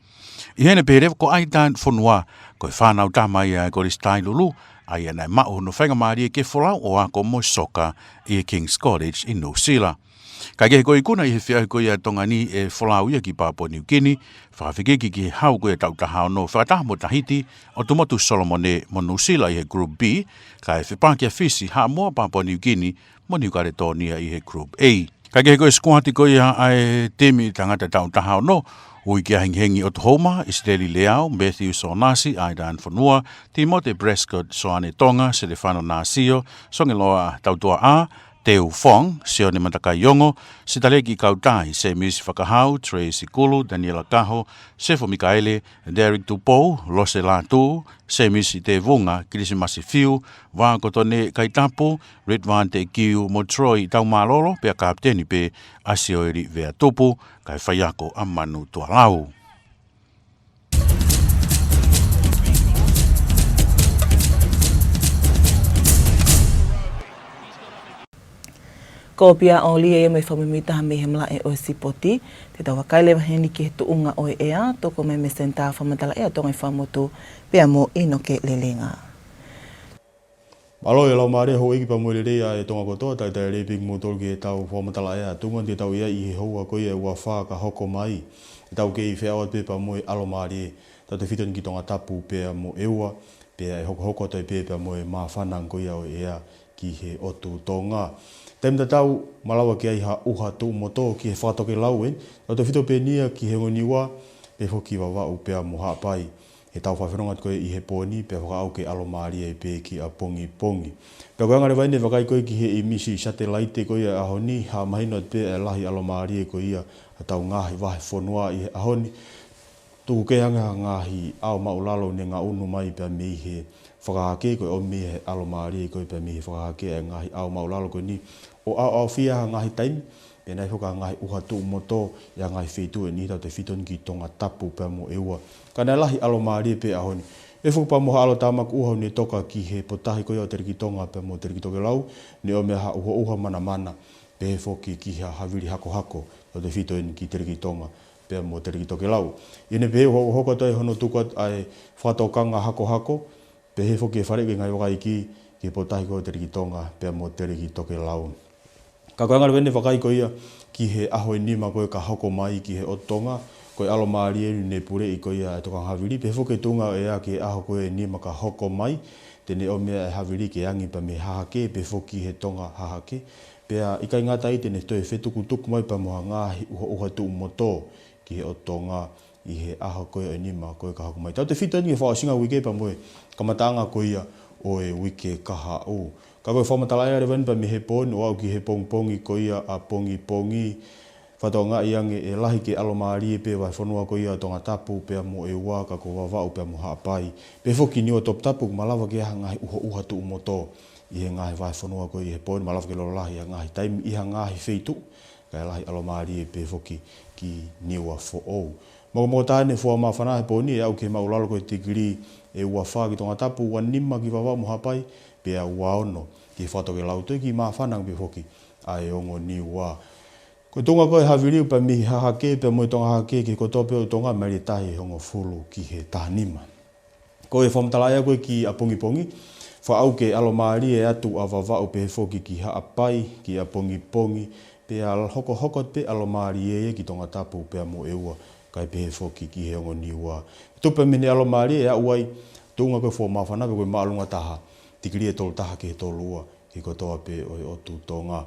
ʻI heʻene pehē leva ko Aidan Fonua, ko e fānau tama ia ʻa e Kolisi Tailulu, ʻa ia naʻe maʻu hono faingamālie ke folau ʻo ako mo e soka ʻi he King's College ʻi Nuʻusila. Kae kehe ko e ikuna ʻi he feʻauhi ko ia ʻa Tonga ni ʻe folau ia ki Papua Niukini, fakafekiki ki he hau ko ia taʻu taha ono fakataha mo Tahiti, ʻOtu Motu Solomone mo Nuʻusila ʻi he Group B, kae fepaki ʻa Fisi, Haʻamoa, Papua Niukini mo Niu Kaletōnia ʻi he Group A. Kae kehe ko e sikuati ko ia ʻa e timi tangata taʻu taha ono, ui ki ai ʻa Hengihengi ʻOtuhouma, ʻIsileli Leao, Matthew Sonasi, Aidan Fonua, Timote Prescott, Soane Tonga, Selefano Nasio, Songeloa Tautuaʻa, Teu Fong, Sione Matakaiongo, Sitaleki Kautai, Semisi Fakahau, Trey Sikulu, Daniela Kaho, Sefo Mikaele, Derek Tupou, Lose Lātū, Semisi Tevunga, Kilisimasi Fiu, Vā Kotone Kaitapu, Ridvan Teʻekiu mo Troy Taumālolo, pea kapiteni pē ʻa Sioeli Veatupu, kae faiako ʻa Manu Tualau. Ko Pia ʻOlie ia mo e fakamuimuitaha mei he malaʻe ʻo e sipoti, te tau vakai leva heni ki he tuʻunga ʻo e ʻea, toko mai mei he Senitā Fakamatala ʻEa Tonga ʻi Fuaʻamotu, pea mo ʻInoke Lelenga. Mālō e laumālie houʻeiki pea mo e lelei ʻa e Tonga kotoa, talitali lelei pē kimoutolu ki heʻetau fakamatala ʻea tuʻunga te tau ʻi ai ʻi he houa ko ia ʻe ua fā ka hoko mai. Te tau kei feʻao atu pē pea mo e ʻalomālie, tautautefito eni ki Tongatapu pea mo ʻEua, pea ʻe hokohoko atu ai pē pea mo e māfana ko ia ʻo e ʻea ki he ʻotu Tonga. Taimi tatau, malava ke ʻi ai ha ʻuha tuʻu motu ki he fakatokelau eni, tautautefito pē eni ia ki he Niua, pea foki Vavaʻu pea mo Haʻapai. Heʻetau fakafononga atu ko ia ʻi he pō ni, pea fakaʻau ke ʻalomālie pē ki ʻapongipongi. Pea ko e anga leva eni e vakai ko ia ki he ʻīmisi satelaite ko ia ʻaho ni, hā mahino atu pē e lahi ʻalomālie ko ia ʻa ʻetau ngaahi vahefonua ʻi he ʻaho ni. Tuku kehe ange ha ngaahi ʻao māʻulalo ne ngaʻunu mai pea mei he fakahake, ko e ʻomi he ʻalomālie ko ia pea mei he fakahake e ngaahi ʻao māʻulalo ko eni ʻo ʻaoʻaofia ha ngaahi taimi, pea ʻi ai foki ha ngaahi ʻuha tuʻu motu ʻi ha ngaahi feituʻu ʻe niʻihi, tautautefito eni ki Tongatapu pea mo ʻEua. Ka naʻe lahi ʻalomālie pē ʻaho ni. ʻI ai foki pea mo ha ʻalotāmaki ʻuha ne toka ki he potahi ko ia ʻo Telekitonga pea mo Telekitokelau, ne ʻomi ha ʻuhoʻuha manamana, pehē foki ki ha havili hakohako, tautautefito eni ki Telekitonga pea mo Telekitokelau. ʻI heʻene pehē ʻoku hokohoko atu ai hono tuku atu ʻa e fakatokanga hakohako, Pehē foki e faleʻi ki he ngaahi vaka iiki, ki he potutahi ko ē ʻo Teleki Tonga, pea mo Teleki Tokelau. Ka ko e anga leva eni e vakai ko ia ki he ʻaho ʻe nima ko ē ka hoko mai ki he ʻotu Tonga, ko e ʻalomālie eni ne puleʻi ko ia e tokanga havili, pehē foki e tuʻunga ʻea ki he ʻaho ko ē ʻe nima ka hoko mai, te ne ʻomi e havili ke angi pea mei hahake, pehē foki he tonga hahake, pea ʻikai ngata ai te ne toe fetukutuku mai pea mo ha ngaahi ʻuhoʻuha tuʻu motu ki he ʻotu Tonga ʻi he ʻaho ko ē ʻe nima ko ē ka hoko mai. Tautautefito eni ki he fakaʻosinga uike pea mo e kamataʻanga ko ia ʻo e uike kahaʻu. Ka ko e fakamatala ʻea leva eni pea mei he pō ni ʻo aʻu ki he pongipongi ko ia ʻapongipongi, fakatokangaʻi ange ʻe lahi ke ʻalomālie pē vahefonua ko ia ʻo Tongatapu pea mo ʻEua ka ko Vavaʻu pea mo Haʻapai. Pehē foki Niua Toputapu kuo malava ke ʻi ai ha ngaahi ʻuhoʻuha tuʻu motu ʻi he ngaahi vahefonua ko ia he pō ni, malava ke lolotonga ʻi ha ngaahi taimi ʻi ha ngaahi feituʻu, kae lahi ʻalomālie pē foki ki Niua Foʻou. Mokomoko taha eni e fua māfana he pō ni ʻe aʻu ki he māʻulalo ko e tikilī ʻe ua fā ki Tongatapu, ua nima ki Vavaʻu mo Haʻapai, pea ua ono ki he fakatokelau, toe kiʻi māfana ange pē foki ʻa e ongo Niua. Ko e tuʻunga ko ē e havili pea mei hahake pea mo e tonga hahake ki he kotoa pē ʻo Tonga, maile tahi ʻe hongofulu ki he taha nima. Ko e fakamatala ʻea ko ē ki ʻapongipongi, fakaʻau ke ʻalomālie atu ʻa Vavaʻu pehē foki ki Haʻapai ki ʻapongipongi, pea hokohoko pē ʻalomālie ia ki Tongatapu pea mo ʻEua, kae pehē foki ki he ongo Niua. Tupu mei he ʻalomālie ʻe aʻu ai, tuʻunga ko ē e fua māfana pē ko e māʻolunga taha, tikilī ʻe tolu taha ki he tolu ua ki he kotoa pē ʻo e ʻotu Tonga.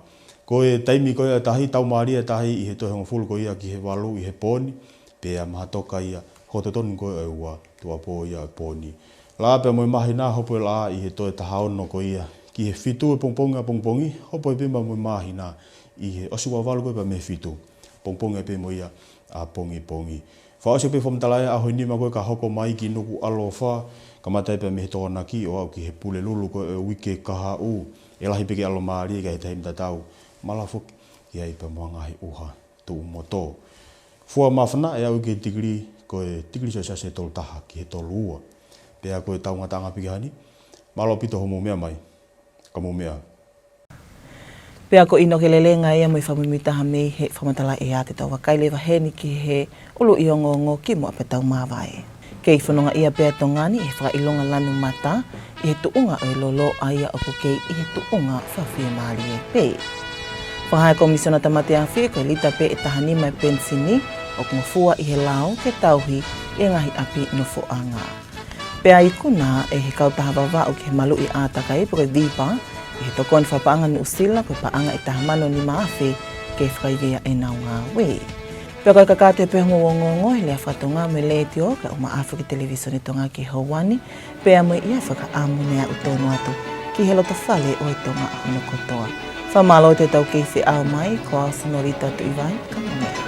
Ko e taimi ko ia e tahi, taumālie e tahi ʻi he toe hongofulu ko ia ki he valu ʻi he pō ni, pea mahatoka ia, hoko totonu ko ē ʻa e ua tuʻuapō ia ʻo e pō ni. Laʻā pea mo e māhina, hopo e laʻā ʻi he toe taha ono ko ia ki he fitu e pongipongi ʻapongipongi, hopo pē mo e māhina ʻi he ʻosi ua valu ko ē pea mei he fitu pongipongi pē mo ia ʻapongipongi. Fakaʻosi pē fakamatala ʻea ʻaho ʻe nima ko ē ka hoko mai ki Nukuʻalofa, kamata pē mei he Tokonaki ʻo aʻu ki he Pulelulu ko ē ʻo e uike kahaʻu, ʻe lahi pē ke ʻalomālie kae ʻi he taimi tatau, malava foki ke ʻi ai pea mo ha ngaahi ʻuha tuʻu motu. Fua māfana ʻe aʻu ki he tikilī, ko e tikilī selesiasi ʻe tolu taha ki he tolu ua. Pea ko e tau ngataʻanga pē ki heni, mālō ʻaupito hoʻomou meʻa mai, ka mou meʻa. Pea ko ʻInoke Lelenga ia mo e fakamuimuitaha mei he fakamatala ʻea, te tau vakai leva heni ki he ʻuluʻi ongoongo kimuʻa pea tau māvae. Kei fononga ia pē ʻa Tonga ni ʻi he fakaʻilonga lanu mata ʻi he tuʻunga ʻo e lolo, ʻa ia ʻoku kei ʻi he tuʻunga fakafiemālie pē. Fakahā ʻe he Komisiona Tāmate Afi ko e lita pē ʻe taha nima e penisini ʻoku ngofua ʻi he lao ke tauhi ʻi he ngaahi ʻapi nofoʻanga. Pea ikuna ʻe he kautaha Vavaʻu ki he maluʻi ʻātakai pe ko e VIPA ʻi he tokoni fakapaʻanga Nuʻusila ko e paʻanga ʻe taha mano nima afe ke fakaivia ʻenau ngāue. Pea ko e kakato ia pē hoʻomou ongoongo he lea faka-Tonga mei he Letiō kae ʻumaʻā foki e Televīsone Tonga ki he houa ni, pea mo ia e fakaʻamu naʻe aʻu tonu atu ki he lotofale ʻo e Tonga ʻi hono kotoa. Fakamālō atu ʻetau kei feʻao mai, ko au Sinolita Tuʻivai, ka mou meʻa.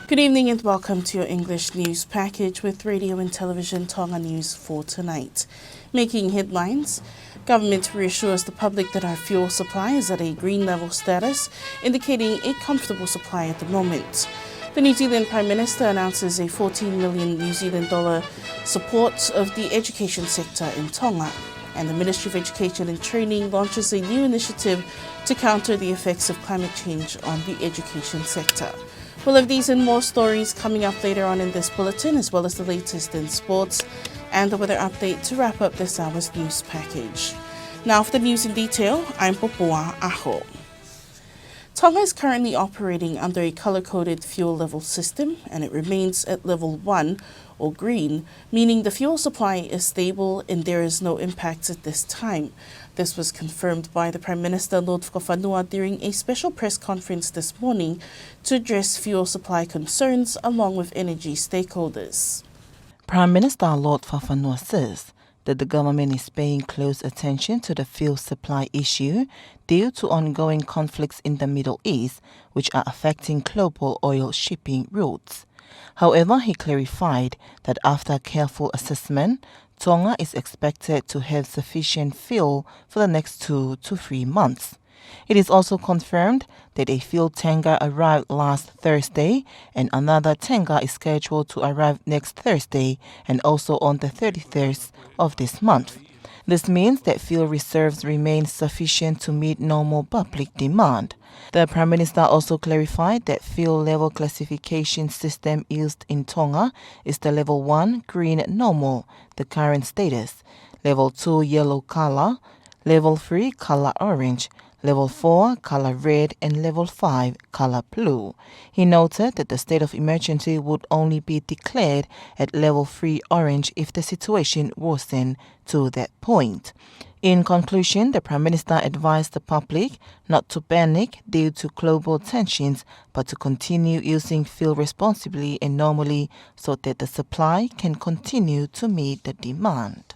Good evening and welcome to your English news package with Radio and Television Tonga News for tonight. Making headlines, government reassures the public that our fuel supply is at a green level status, indicating a comfortable supply at the moment. The New Zealand Prime Minister announces a fourteen million New Zealand dollar support of the education sector in Tonga. And the Ministry of Education and Training launches a new initiative to counter the effects of climate change on the education sector. We'll have these and more stories coming up later on in this bulletin, as well as the latest in sports and the weather update to wrap up this hour's news package. Now for the news in detail, I'm Popua Aho. Tonga is currently operating under a colour-coded fuel level system, and it remains at level one, or green, meaning the fuel supply is stable and there is no impact at this time. This was confirmed by the Prime Minister, Lord Fakafanua, during a special press conference this morning to address fuel supply concerns along with energy stakeholders. Prime Minister Lord Fakafanua says that the government is paying close attention to the fuel supply issue due to ongoing conflicts in the Middle East, which are affecting global oil shipping routes. However, he clarified that after careful assessment, Tonga is expected to have sufficient fuel for the next two to three months. It is also confirmed that a fuel tanker arrived last Thursday, and another tanker is scheduled to arrive next Thursday and also on the thirty-first of this month. This means that fuel reserves remain sufficient to meet normal public demand. The Prime Minister also clarified that fuel level classification system used in Tonga is the level one green normal, the current status, level two yellow color, level three color orange, level four color red, and level five color blue. He noted that the state of emergency would only be declared at level three orange if the situation worsened to that point. In conclusion, the Prime Minister advised the public not to panic due to global tensions, but to continue using fuel responsibly and normally so that the supply can continue to meet the demand.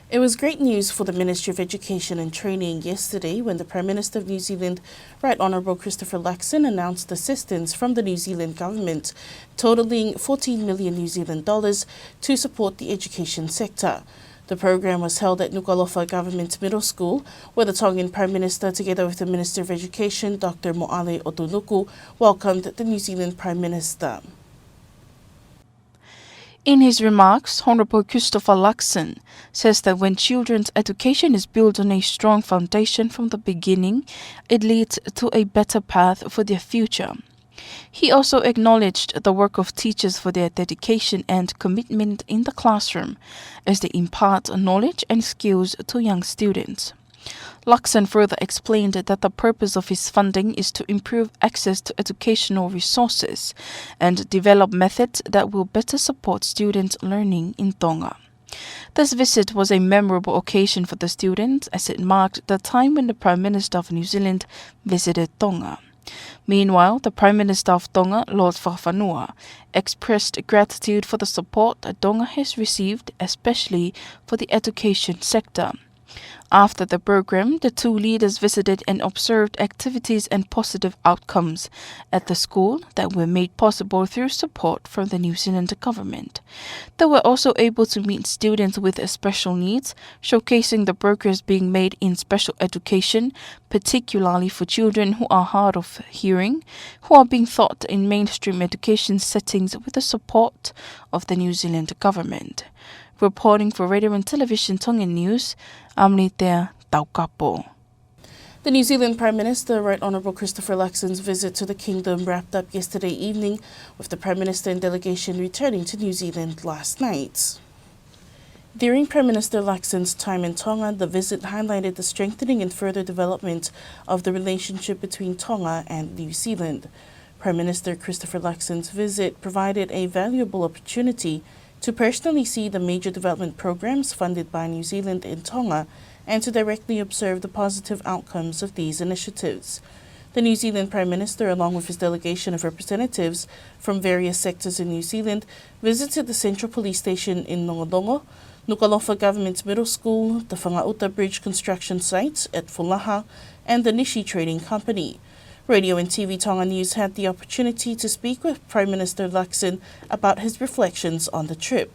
It was great news for the Ministry of Education and Training yesterday when the Prime Minister of New Zealand, Right Honourable Christopher Luxon, announced assistance from the New Zealand government totalling fourteen million New Zealand dollars to support the education sector. The program was held at Nukuʻalofa Government Middle School, where the Tongan Prime Minister, together with the Minister of Education, Doctor Moale ʻOtunuku, welcomed the New Zealand Prime Minister. In his remarks, Honourable Christopher Luxon says that when children's education is built on a strong foundation from the beginning, it leads to a better path for their future. He also acknowledged the work of teachers for their dedication and commitment in the classroom as they impart knowledge and skills to young students. Luxon further explained that the purpose of his funding is to improve access to educational resources and develop methods that will better support students' learning in Tonga. This visit was a memorable occasion for the students as it marked the time when the Prime Minister of New Zealand visited Tonga. Meanwhile, the Prime Minister of Tonga, Lord Fakafanua, expressed gratitude for the support that Tonga has received, especially for the education sector. After the program, the two leaders visited and observed activities and positive outcomes at the school that were made possible through support from the New Zealand government. They were also able to meet students with special needs, showcasing the progress being made in special education, particularly for children who are hard of hearing, who are being taught in mainstream education settings with the support of the New Zealand government. Reporting for Radio and Television Tonga News, I'm Litea Taukapo. The New Zealand Prime Minister, Right Honourable Christopher Luxon's visit to the Kingdom wrapped up yesterday evening, with the Prime Minister and delegation returning to New Zealand last night. During Prime Minister Luxon's time in Tonga, the visit highlighted the strengthening and further development of the relationship between Tonga and New Zealand. Prime Minister Christopher Luxon's visit provided a valuable opportunity to personally see the major development programs funded by New Zealand in Tonga and to directly observe the positive outcomes of these initiatives. The New Zealand Prime Minister, along with his delegation of representatives from various sectors in New Zealand, visited the Central Police Station in Longolongo, Nukuʻalofa Government Middle School, the Fangaʻuta Bridge construction site at Folaha, and the Nishi Trading Company. Radio and T V Tonga News had the opportunity to speak with Prime Minister Luxon about his reflections on the trip.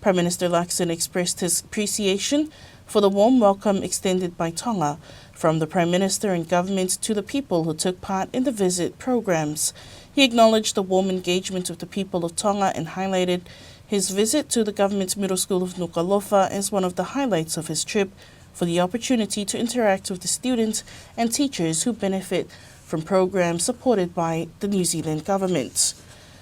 Prime Minister Luxon expressed his appreciation for the warm welcome extended by Tonga, from the Prime Minister and government to the people who took part in the visit programs. He acknowledged the warm engagement of the people of Tonga and highlighted his visit to the Government Middle School of Nukuʻalofa as one of the highlights of his trip, for the opportunity to interact with the students and teachers who benefit from programs supported by the New Zealand government.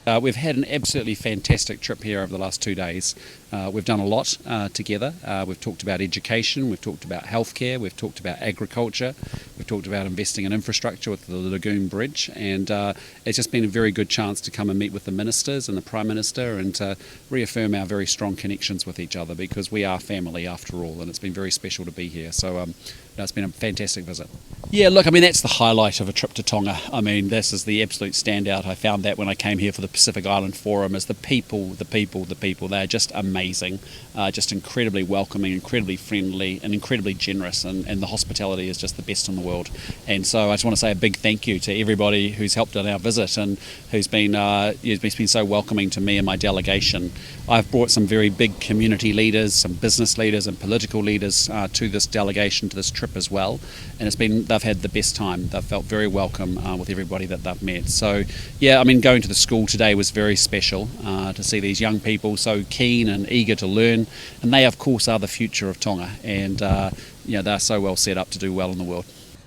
Uh, we've had an absolutely fantastic trip here over the last two days. Uh, we've done a lot, uh, together. Uh, we've talked about education, we've talked about healthcare, we've talked about agriculture, we've talked about investing in infrastructure with the lagoon bridge, and, uh, it's just been a very good chance to come and meet with the ministers and the Prime Minister and to reaffirm our very strong connections with each other, because we are family after all, and it's been very special to be here. So, um, no, it's been a fantastic visit. Yeah, look, I mean, that's the highlight of a trip to Tonga. I mean, this is the absolute standout. I found that when I came here for the Pacific Island Forum, is the people, the people, the people. They are just amazing, uh, just incredibly welcoming, incredibly friendly, and incredibly generous, and, and the hospitality is just the best in the world. And so I just want to say a big thank you to everybody who's helped on our visit and who's been, uh, who's been so welcoming to me and my delegation. I've brought some very big community leaders, some business leaders and political leaders, uh, to this delegation, to this trip as well, and it's been, they've had the best time. They've felt very welcome, uh, with everybody that they've met. So, yeah, I mean, going to the school today was very special, uh, to see these young people so keen and eager to learn, and they, of course, are the future of Tonga, and, uh, you know, they're so well set up to do well in the world.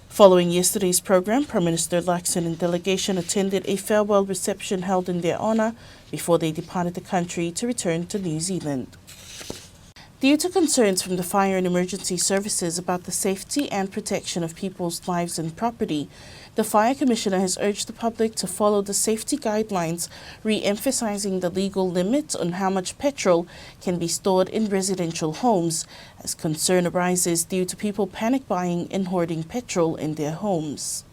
Following yesterday's program, Prime Minister Luxon and delegation attended a farewell reception held in their honour before they departed the country to return to New Zealand. Due to concerns from the fire and emergency services about the safety and protection of people's lives and property, the Fire Commissioner has urged the public to follow the safety guidelines, re-emphasizing the legal limit on how much petrol can be stored in residential homes, as concern arises due to people panic buying and hoarding petrol in their homes.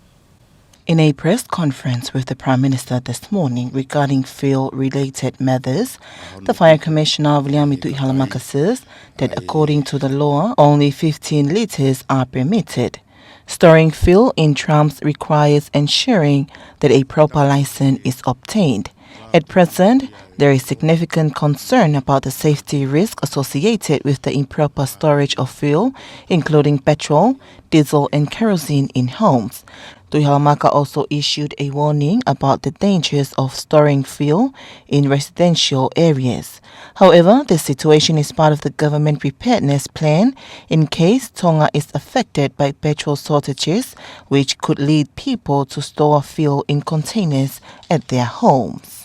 In a press conference with the Prime Minister this morning regarding fuel-related matters, the Fire Commissioner, Viliami Tuʻihalamaka, says that according to the law, only fifteen litres are permitted. Storing fuel in drums requires ensuring that a proper license is obtained. At present, there is significant concern about the safety risk associated with the improper storage of fuel, including petrol, diesel, and kerosene in homes. Tuʻihalamaka also issued a warning about the dangers of storing fuel in residential areas. However, the situation is part of the government preparedness plan in case Tonga is affected by petrol shortages, which could lead people to store fuel in containers at their homes.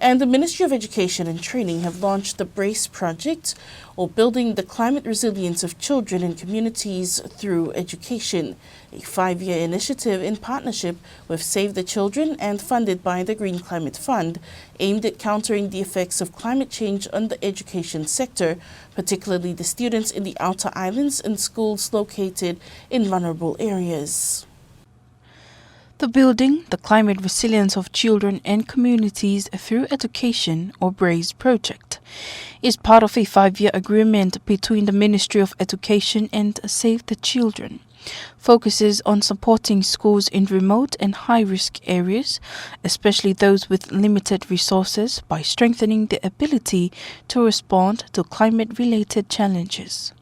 And the Ministry of Education and Training have launched the BRACE project, or Building the Climate Resilience of Children and Communities Through Education, a five-year initiative in partnership with Save the Children and funded by the Green Climate Fund, aimed at countering the effects of climate change on the education sector, particularly the students in the outer islands and schools located in vulnerable areas. The Building the Climate Resilience of Children and Communities Through Education, or BRACE project, is part of a five-year agreement between the Ministry of Education and Save the Children. Focuses on supporting schools in remote and high-risk areas, especially those with limited resources, by strengthening their ability to respond to climate-related challenges.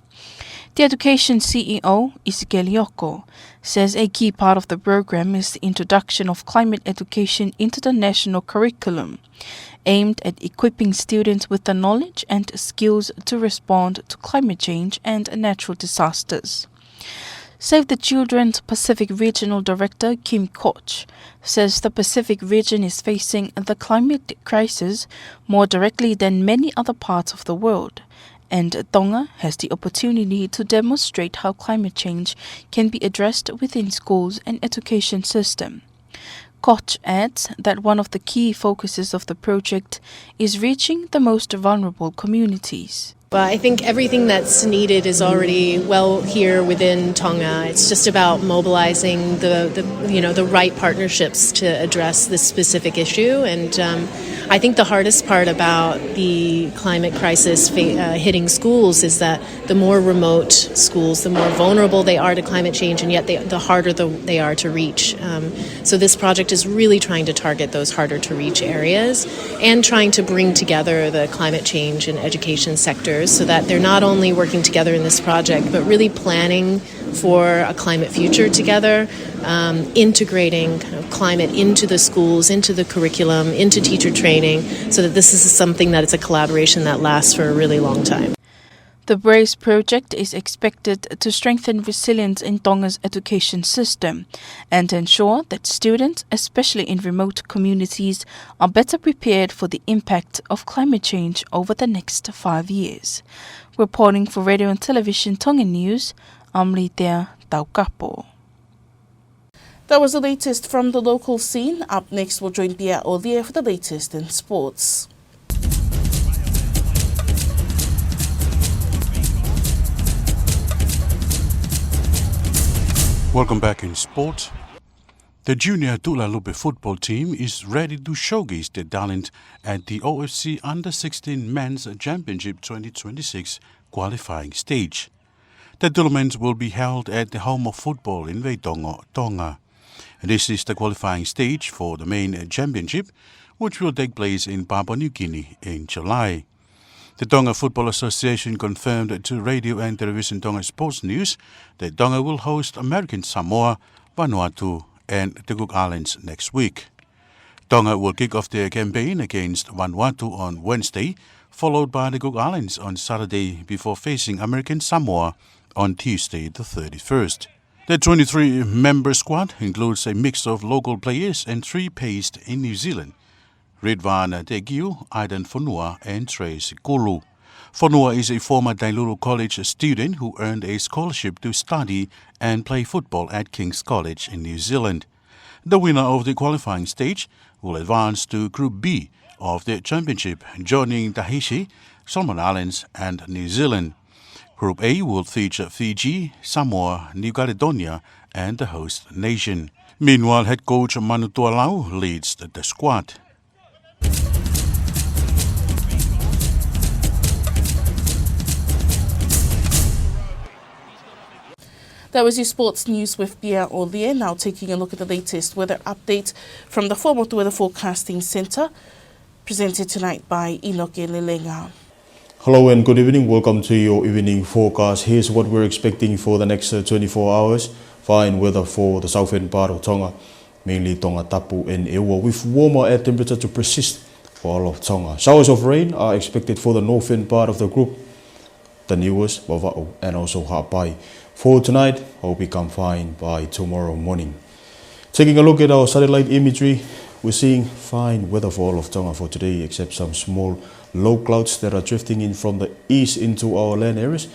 The Education C E O, Isikeli Oko, says a key part of the program is the introduction of climate education into the national curriculum, aimed at equipping students with the knowledge and skills to respond to climate change and natural disasters. Save the Children's Pacific Regional Director Kim Koch says the Pacific region is facing the climate crisis more directly than many other parts of the world, and Tonga has the opportunity to demonstrate how climate change can be addressed within schools and education system. Koch adds that one of the key focuses of the project is reaching the most vulnerable communities. But I think everything that's needed is already well here within Tonga. It's just about mobilizing the, the, you know, the right partnerships to address this specific issue. And, um, I think the hardest part about the climate crisis fa-, uh, hitting schools is that the more remote schools, the more vulnerable they are to climate change, and yet they, the harder the, they are to reach. Um, so this project is really trying to target those harder to reach areas and trying to bring together the climate change and education sectors so that they're not only working together in this project, but really planning for a climate future together, um, integrating kind of climate into the schools, into the curriculum, into teacher training, so that this is something that it's a collaboration that lasts for a really long time. The BRACE project is expected to strengthen resilience in Tonga's education system and ensure that students, especially in remote communities, are better prepared for the impact of climate change over the next five years. Reporting for Radio and Television Tonga News, I'm Litea Taukapo. That was the latest from the local scene. Up next, we'll join Pia Olie for the latest in sports. Welcome back in sport. The junior Tuʻilaʻelupe football team is ready to showcase their talent at the O F C Under sixteen Men's Championship twenty twenty-six qualifying stage. The tournament will be held at the Home of Football in Veitongo, Tonga. This is the qualifying stage for the main championship, which will take place in Papua New Guinea in July. The Tonga Football Association confirmed to Radio and Television Tonga Sports News that Tonga will host American Samoa, Vanuatu, and the Cook Islands next week. Tonga will kick off their campaign against Vanuatu on Wednesday, followed by the Cook Islands on Saturday before facing American Samoa on Tuesday the thirty-first. The twenty-three member squad includes a mix of local players and three based in New Zealand: Ridvan Tekiu, Aidan Fonua, and Tracy Kulu. Fonua is a former Tailulu College student who earned a scholarship to study and play football at King's College in New Zealand. The winner of the qualifying stage will advance to Group B of the championship, joining Tahiti, Solomon Islands, and New Zealand. Group A will feature Fiji, Samoa, New Caledonia, and the host nation. Meanwhile, head coach Manu Tualau leads the, the squad. That was your sports news with Pia Olie. Now taking a look at the latest weather update from the Four Motu Weather Forecasting Centre, presented tonight by Inoke Lelenga. Hello and good evening. Welcome to your evening forecast. Here's what we're expecting for the next, uh, twenty-four hours. Fine weather for the southern part of Tonga, mainly Tongatapu and ʻEua, with warmer air temperature to persist for all of Tonga. Showers of rain are expected for the northern part of the group, Taniuas, Vavaʻu, and also Haʻapai. For tonight, will become fine by tomorrow morning. Taking a look at our satellite imagery, we're seeing fine weather for all of Tonga for today, except some small low clouds that are drifting in from the east into our land areas,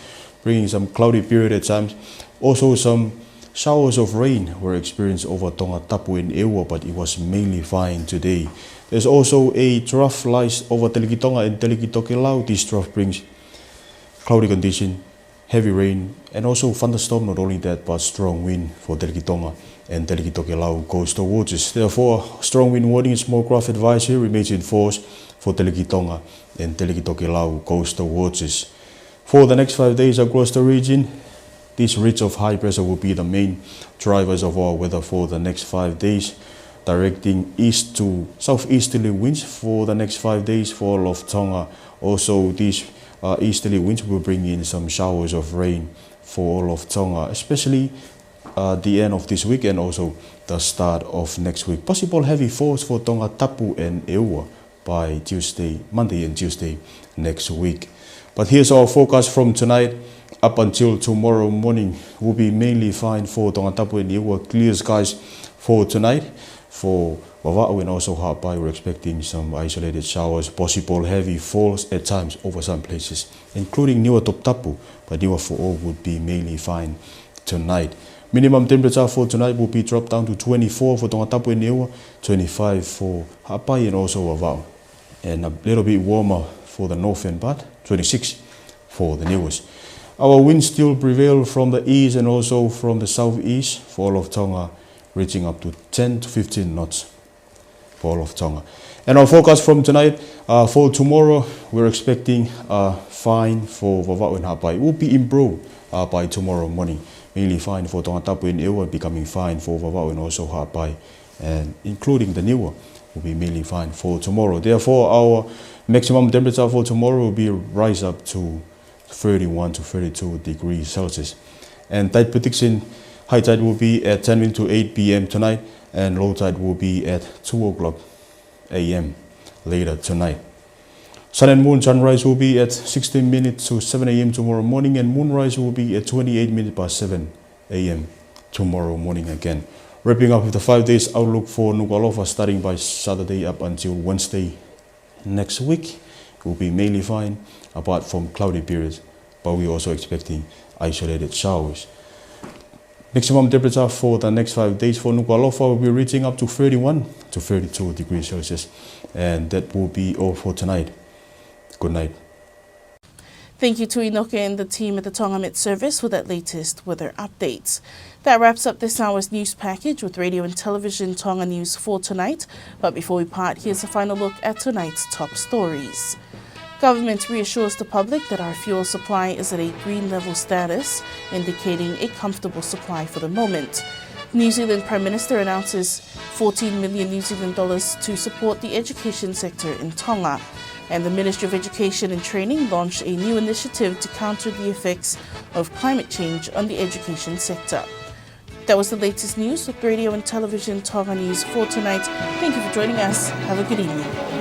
bringing some cloudy period at times. Also, some showers of rain were experienced over Tongatapu and ʻEua, but it was mainly fine today. There's also a trough lies over Telekitonga and Telekitokelau. This trough brings cloudy condition, heavy rain, and also thunderstorm. Not only that, but strong wind for Telekitonga and Telekitokelau coastal waters. Therefore, strong wind warning and small craft advisory remains in force for Telekitonga and Telekitokelau coastal waters. For the next five days across the region, this ridge of high pressure will be the main drivers of our weather for the next five days, directing east to southeasterly winds for the next five days for all of Tonga. Also, these, uh, easterly winds will bring in some showers of rain for all of Tonga, especially, uh, the end of this week and also the start of next week. Possible heavy falls for Tongatapu and ʻEua by Tuesday, Monday and Tuesday next week. But here's our forecast from tonight up until tomorrow morning. Will be mainly fine for Tongatapu and ʻEua, clear skies for tonight. For Vavaʻu and also Haʻapai, we're expecting some isolated showers, possible heavy falls at times over some places, including Niuatoputapu, but Niuafoʻou would be mainly fine tonight. Minimum temperature for tonight will be dropped down to twenty-four for Tongatapu and ʻEua, twenty-five for Haʻapai and also Vavaʻu, and a little bit warmer for the northern part, twenty-six for the Niuas. Our winds still prevail from the east and also from the southeast for all of Tonga, reaching up to ten to fifteen knots for all of Tonga. And our forecast from tonight, uh, for tomorrow, we're expecting, uh, fine for Vavaʻu and Haʻapai. It will be improved, uh, by tomorrow morning. Mainly fine for Tongatapu and ʻEua, becoming fine for Vavaʻu and also Haʻapai, and including the Niua will be mainly fine for tomorrow. Therefore, our maximum temperature for tomorrow will be rise up to thirty-one to thirty-two degrees Celsius. And tide prediction, high tide will be at ten minutes to eight p.m. tonight, and low tide will be at two o'clock a.m. later tonight. Sun and moon, sunrise will be at sixteen minutes to seven a.m. tomorrow morning, and moonrise will be at twenty-eight minutes past seven a.m. tomorrow morning again. Wrapping up with the five days outlook for Nukuʻalofa, starting by Saturday up until Wednesday next week, it will be mainly fine, apart from cloudy periods, but we're also expecting isolated showers. Maximum temperature for the next five days for Nukuʻalofa will be reaching up to thirty-one to thirty-two degrees Celsius, and that will be all for tonight. Good night. Thank you to Inoke and the team at the Tonga Met Service for that latest weather update. That wraps up this hour's news package with Radio and Television Tonga News for tonight. But before we part, here's a final look at tonight's top stories. Government reassures the public that our fuel supply is at a green level status, indicating a comfortable supply for the moment. New Zealand Prime Minister announces fourteen million New Zealand dollars to support the education sector in Tonga. And the Ministry of Education and Training launched a new initiative to counter the effects of climate change on the education sector. That was the latest news with Radio and Television Tonga News for tonight. Thank you for joining us. Have a good evening.